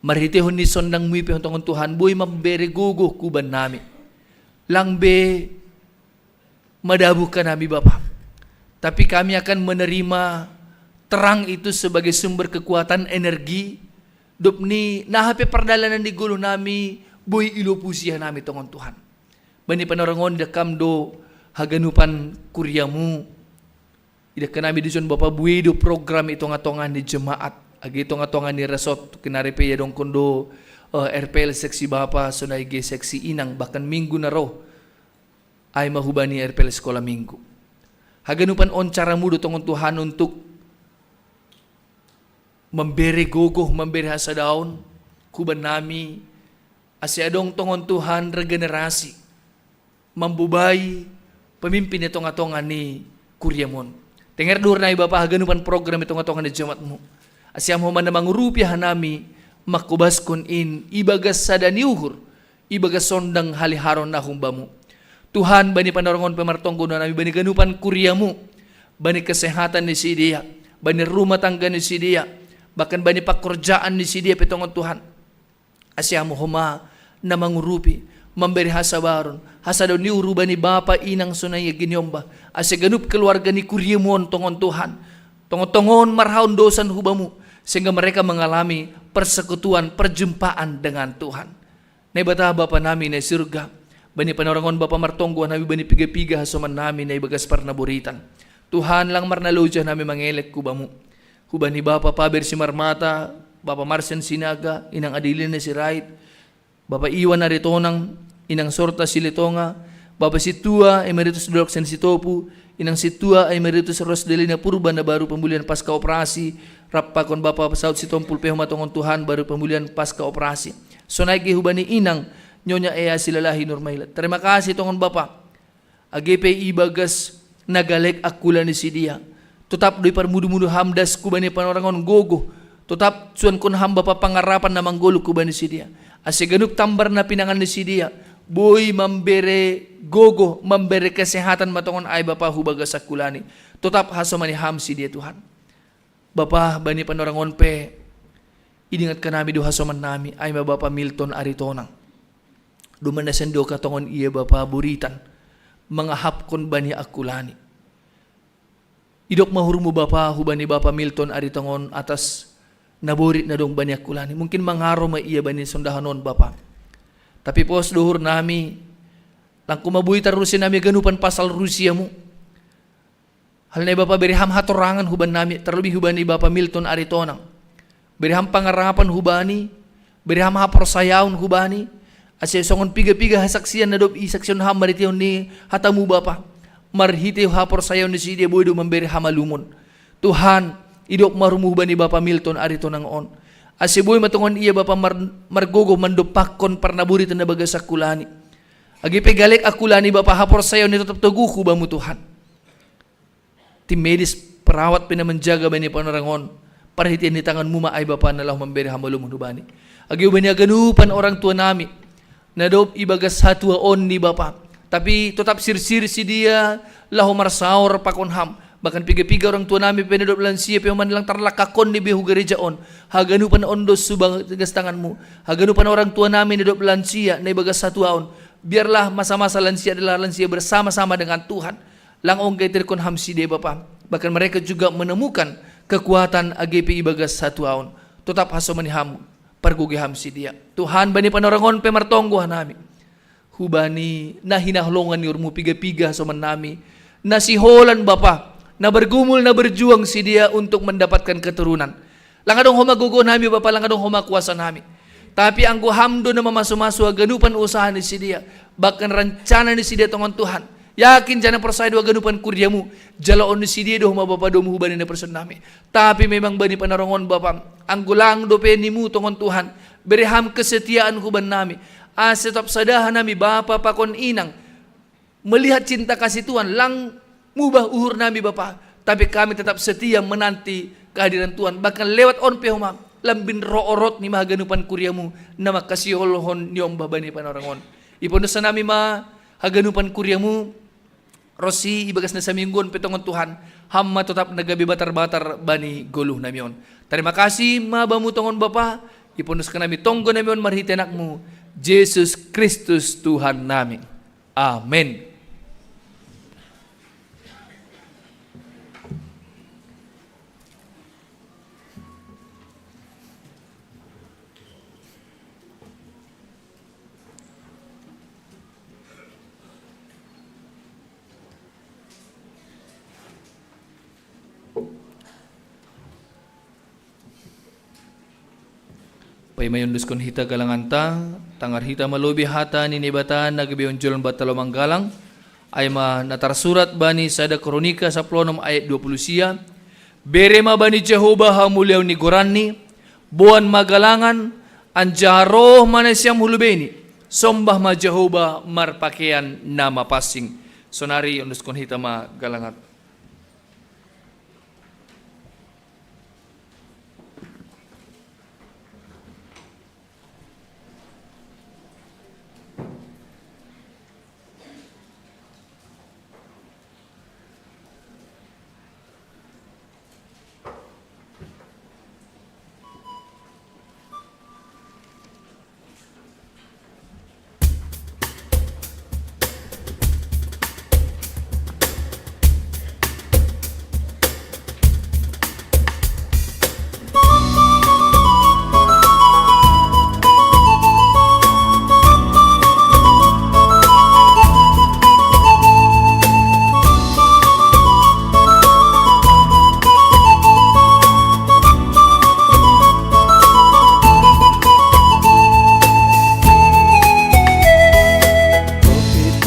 Marhitehon ni sondangMu i pe tongon Tuhan, boi mambere gogoh kuban nami. Lang be madabuh hanami Bapa. Tapi kami akan menerima terang itu sebagai sumber kekuatan, energi, dob ni na hape pardalanan ni goluh nami boi ilopusi hanami tongon Tuhan. Bani panorang on idah Ham do haganupan kuriaMu. Idah hanami dison Bapa, buei do program i tonga-tonga ni jemaat, age i tonga-tonga ni resort, kena re pe iadongkon do, eh, R P L seksi bapa, sonai ge seksi inang, bahkan minggu na ro ai ma hubani R P L sekolah minggu. Haganupan on caraMu do tongon Tuhan untuk mambere gogoh, mambere hasadaon kuban nami, ase adong tongon Tuhan regenerasi, mambobai pemimpin i tonga-tonga ni kuriaMu on. Tenger do huroha nai Bapa haganupan program i tonga-tonga ni jemaatMu. Ase Ham homa na mangurupi hanami mangkobaskon in ibagas sada ni uhur, ibagas sondang haliharon na humbaMu. Tuhan, bani panorang on pe martonggo do hanami bani ganupan kuriaMu, bani kesehatan ni sidea, bani rumah tangga ni sidea, bahkan bani pakorjaan ni sidea pe tongon Tuhan. Ase Ham homa na mangurupi, mambere hasabaron, hasadaon ni uhur bani bapa inang sonai age ni ombah, ase ganup keluarga ni kuriaMu on tongon Tuhan, tongon-tongon marhaondosan hu Bamu, sehingga mereka mengalami persekutuan, perjumpaan dengan Tuhan. Naibata Bapa nami na i surga, bani panorang on Bapa martonggo hanami bani piga-piga hasoman nami na ibagas parnaboritan. Tuhan, lang marnaloja hanami mangelek hu Bamu. Hubani Bapa Paber Simarmata, Bapa Marsen Sinaga, Inang Adelina Sirait, Bapa Iwan Aritonang, Inang Sorta Silitonga, Bapa Sintua Emeritus Dolok Sen Sitopu, Inang Sintua Emeritus Rosdelina Purba na baru pemulihan pasca operasi, rap pakon Bapa Saud Sitompul pe homa tongon Tuhan baru pemulihan pasca operasi. Sonai ge hubani Inang Nyonya Ea Silalahi Nurmaila. Terima kasih tongon Bapa. Age pe ibagas na galek angkula ni sidea, totap do iparmudu-mudu Ham das hubani panorang on gogoh, totap suankon Ham Bapa pangarapan na manggoluh hubani sidea. Ase ganup tambar na pinangan ni sidea boi mambere gogoh, mambere kesehatan ma tongon ai Bapa hu bagas angkula ni. Totap hasomani Ham sidea Tuhan. Bapa, bani panorang on pe, idingat hanami do hasoman nami, ai ma Bapa Milton Aritonang. Domma na sian Doka tongon ia Bapa boritan, mangahapkon bani angkula ni. Idok ma uhurMu Bapa, hubani Bapa Milton Aritonang on atas naborit na dong bani aku lani. Mungkin mangaro ma ia bani sondahan on, Bapa. Tapi pos do uhur nami, lang ko maboi tarusi nami haganupan pasal Rusia mu. Hal nai Bapa, bere Ham hatorangan hubani nami, terlebih hubani Bapa Milton Aritonang. Bere Ham pangarapan hubani, bere Ham haporsayaon hubani, ase songon piga-piga hasaksian na dob isaksihon Ham marhiteihon ni hata-Mu Bapa, marhitei haporsayaon ni sidea boi do mambere hamalumon. Tuhan, idop ma roha-Mu hubani Bapa Milton Aritonang on. Ase boi ma tongon ia Bapa mar-, margogoh mandompakkon parnaboritan na bagas aku lani. Age pe galek aku lani Bapa, haporsayaon i totap togu hu Bamu Tuhan. Tim medis, perawat pe na manjaga bani panorang on, parhitean ni tangan-Mu ma ai Bapa na laho mambere hamalumon hubani. Age hubani haganupan orang tua nami, na dob ibagas hatua on ni Bapa, tapi totap sirsir sidea laho marsaor pakon Ham. Bahkan piga-piga orang tua nami pe na dob lansia pe, Ho ma na lang tarlangkahon ni be hu gareja on. Haganupan on do subagas tangan-Mu. Haganupan orang tua nami na dob lansia, na ibagas hatua on. Biarlah masa-masa lansia adalah lansia bersama-sama dengan Tuhan. Lang ongga iterkon Ham sidea Bapa. Bahkan mereka juga menemukan kekuatan age pe ibagas hatua on. Totap hasomani Ham, pargogoi Ham sidea. Tuhan, bani panorang on pe martonggo hanami. Hubani na hinaholongan ni uhur-Mu piga-piga hasoman nami, na siholan Bapa, na bergumul, na berjuang sidea untuk mendapatkan keturunan. Lang adong Ho ma gogoh nami Bapa, lang adong Ho ma kuasa nami. Tapi anggo Ham do na mamasu-masu haganupan usaha ni sidea, bahkan rencana ni sidea tongon Tuhan. Yakin janah porsaya do haganupan kuria-Mu, jaloon ni sidea do Ho ma Bapa domu hubani na parsongon nami. Tapi memang bani panorang on Bapa, anggo lang dope ni-Mu tongon Tuhan, bere Ham kesetiaan hubani nami. Ase totap sada hanami Bapa pakon Inang, melihat cinta kasih Tuhan, lang mubah uhur nami Bapa, tapi kami tetap setia menanti kehadiran Tuhan. Bahkan lewat on pe Ho ma lambin ro orot ni ma haganupan kuria-Mu, na mangkasiholhon niombah bani panorang on. Ipondos hanami ma haganupan kuria-Mu, ronsi ibagas na saminggu on pe tongon Tuhan, Ham ma totap na gabe batar-batar bani goluh nami on. Tarima kasih ma Bamu tongon Bapa, ipondos hanami tonggo nami on marhitei Anak-Mu, Jesus Kristus Tuhan nami. Amen. Paima iondoskon hita galanganta, tangar hita ma lobi hata ni Naibata na gabe onjolan banta laho manggalang, ai ma na tarsurat bani sada Kronika sampulu onom ayat dua pulu sia: Bere ma bani Jahowa hamuliaon ni goran-Ni, boan ma galangan, anjaha roh ma nasiam hu lobeini, sombah ma Jahowa marpakean na mapansing. Sonari ondoskon hita ma galanganta.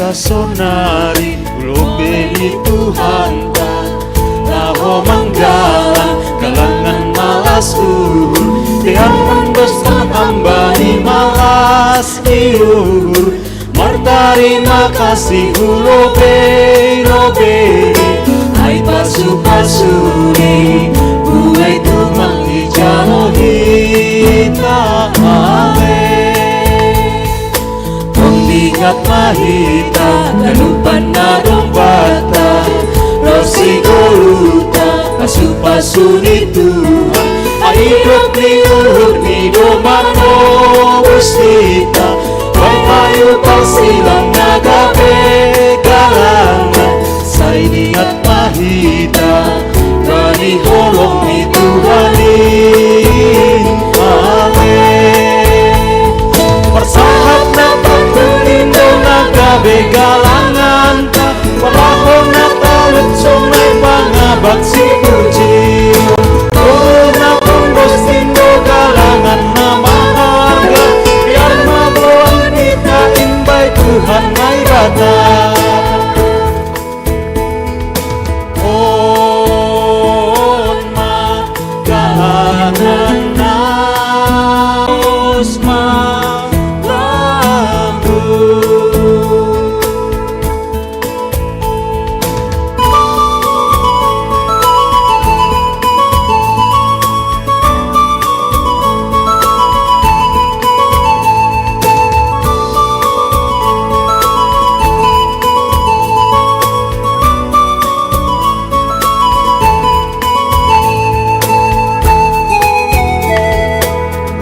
Hita sonari hu lobei ni Tuhanta, laho manggalang galangan malas uhur, dear mandos hambani malas ni uhur, martarima kasih hu lobei-lobei, ai pasu-pasu-Ni buei tumang dijalo hita. Amen. Tong diingat ma hita ganupan na dong banta, ronsi goluhta pasu-pasu ni Tuhan. Ai idop ni uhur-Ni do manobus hita, paima parsilang na gabe galangan, sai diingat ma hita bani holong ni Tuhan i. Galanganta, palahona talut sonai pangabak si puji. Ona punggus tindo galangan na maharga, biar mabuang kita imbai Tuhan Naibata. On ma galangan na, os ma lambu.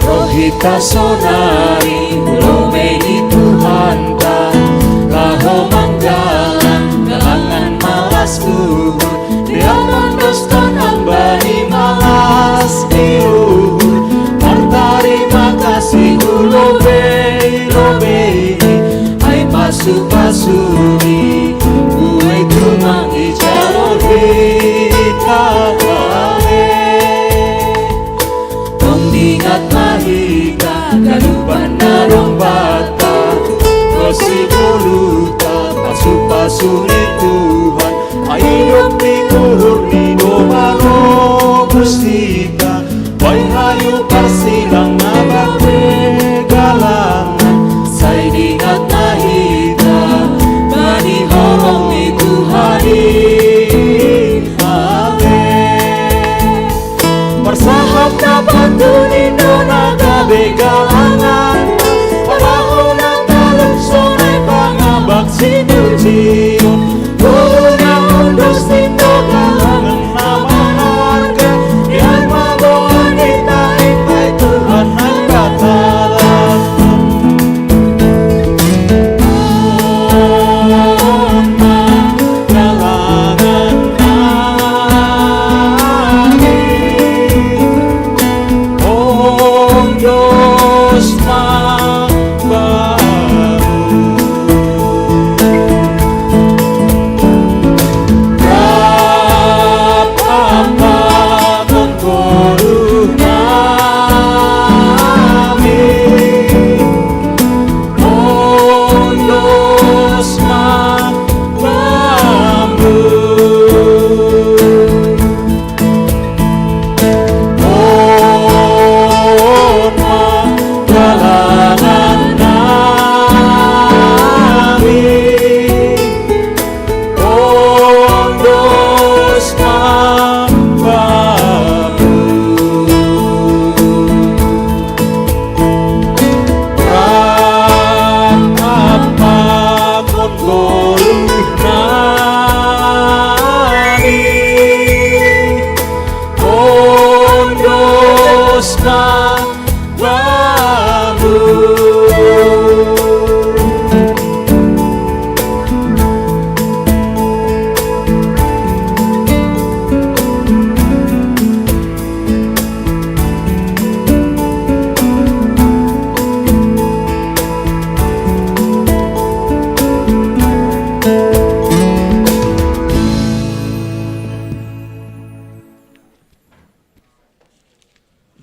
Roh hita sonari, lomei ni Tuhanta, laho manggalang galangan malas uhur, dia mandos tanam bani malas ni uhur. Martarima kasih hu lobei-lobei ni, ai pasu-pasu ni, buei tumang ijalo hita ale. Dong dingat ma hita, ganupan na dong bata, kosi boluta, pasu-pasu ni Tuhan, ai dong ni uhur ni domba robus hita, bai hayu parsilang na gabe galangan, sai dingat na hita, bani holong ni Tuhan i ale. Parsahap na pantun indo na gabe galangan, palahona talut sonai pangabak si puji. Guna undos tindo galangan na maharga, biar mabuang kita imbai Tuhan Naibata.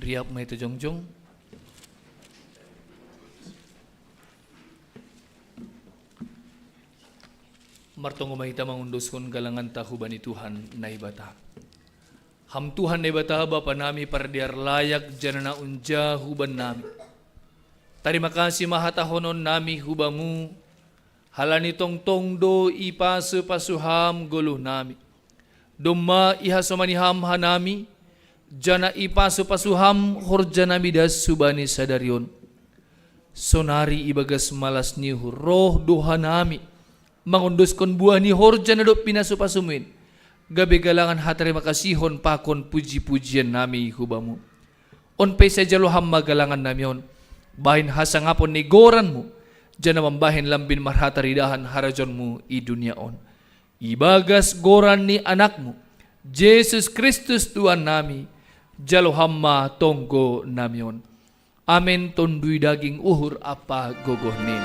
Riap ma hita jongjong. Martonggo ma hita mangundoskon galanganta hubani Tuhan Naibata. Ham Tuhan Naibata, Bapa nami pardear layak, janah na unja huban nami. Tarima kasih ma hatahonon nami hu Bamu, halani tongtong do ipasu-pasu Ham goluh nami. Domma ihasomani Ham hanami, janah ipasu-pasu Ham horja nami das hubani sadari on. Sonari ibagas malas ni uhur roh do hanami mangondoskon buah ni horja na dob pinasu-pasumu in, gabe galangan hatarima kasihon pakon puji-pujian nami hu Bamu. On pe sai jalo Ham ma galangan nami on, bahen hasangapon ni goranMu, janah mambahen lambin marhataridahan harajaonMu i dunia on. Ibagas goran ni AnakMu, Jesus Kristus Tuhan nami, jalo Ham ma tonggo nami on. Amen. Tondui daging, uhur ampa gogoh nin.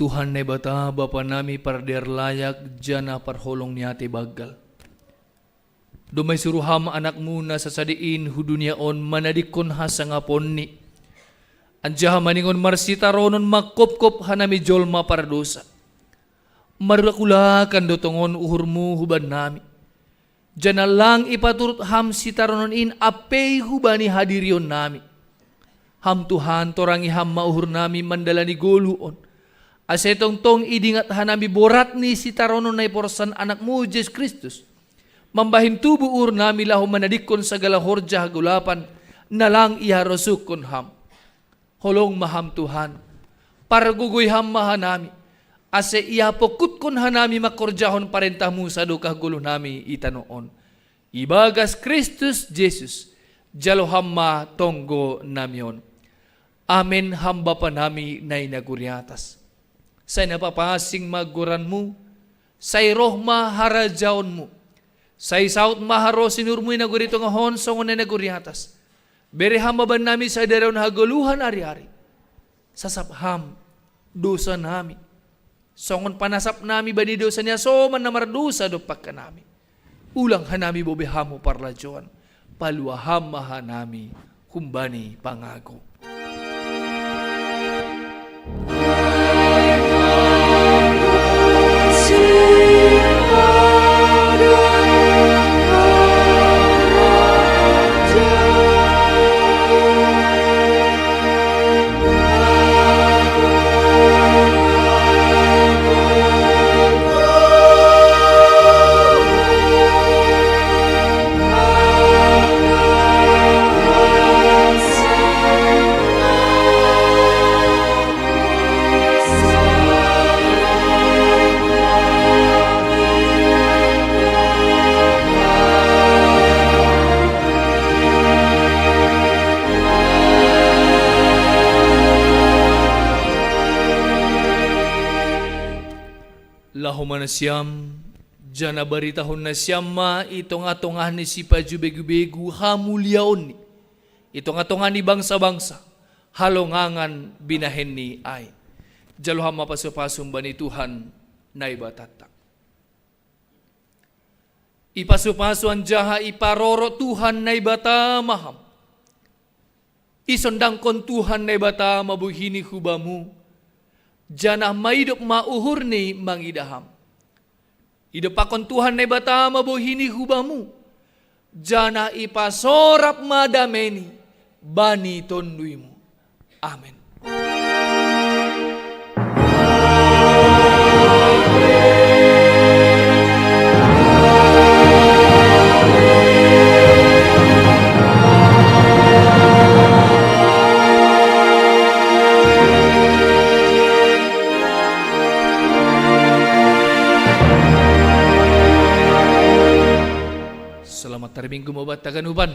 Tuhan Naibata, Bapa nami pardear layak, janah parholong ni atei banggal. Domma isuru Ham AnakMu na sasada in hu dunia on manadikkon hasangaponni, anjaha maningon marsitaronon mangkopkop hanami jolma pardousa. Marulakulahkan do tongon uhurMu hubannami, janah lang ipaturut Ham sitaronon in ampei hubani hadirionnami. Ham Tuhan, torangi Ham ma uhurnami mandalani goluh on, ase tongtong idingat hanami borat ni sitaronon na iporsan AnakMu Jesus Kristus, mambahen tubuh uhurnami laho manadikkon sagala horja hagolapan na lang iharosuhkon Ham. Holong ma Ham Tuhan, pargogoi Ham ma hanami, ase iapongkutkon hanami mangkorjahon parentah-Mu sadokah goluhnami i tanoh on. Ibagas Kristus Jesus, jalo Ham ma tonggo nami on. Amen. Ham Bapa nami na i nagori atas, sai na papansing ma goran-Mu, sai roh ma harajaon-Mu, sai saut ma harosuh ni uhur-Mu i nagori tongah on songon na i nagori atas. Bere Ham ma bannami sadari on hagoluhan ari-ari. Sasap Ham dousa nami, songon panasap nami bani dousa ni hasoman na mardousa dompak nami. Ulang hanami boi be Ham hu parlajouan, palua Ham ma hanami humbani pangago. Laho ma nasiam, janah baritahon nasiam ma i tongah-tongah ni sipajubegu-begu hamuliaonni, i tongah-tongah ni bangsa-bangsa, halongangan binahenni ai. Jalo Ham ma pasu-pasu humbani Tuhan Naibatanta. Ipasu-pasu anjaha iparoro Tuhan Naibata ma Ham. Isondangkon Tuhan Naibata ma bohi-Ni hu Bamu, janah maidop ma uhur-Ni mangidah Ham. Idompakkon Tuhan Naibata ma bohi-Ni hu Bamu, janah ipasorap ma damei-Ni bani tonduy-Mu. Amen. Selamat hari Minggu ma banta ganupan.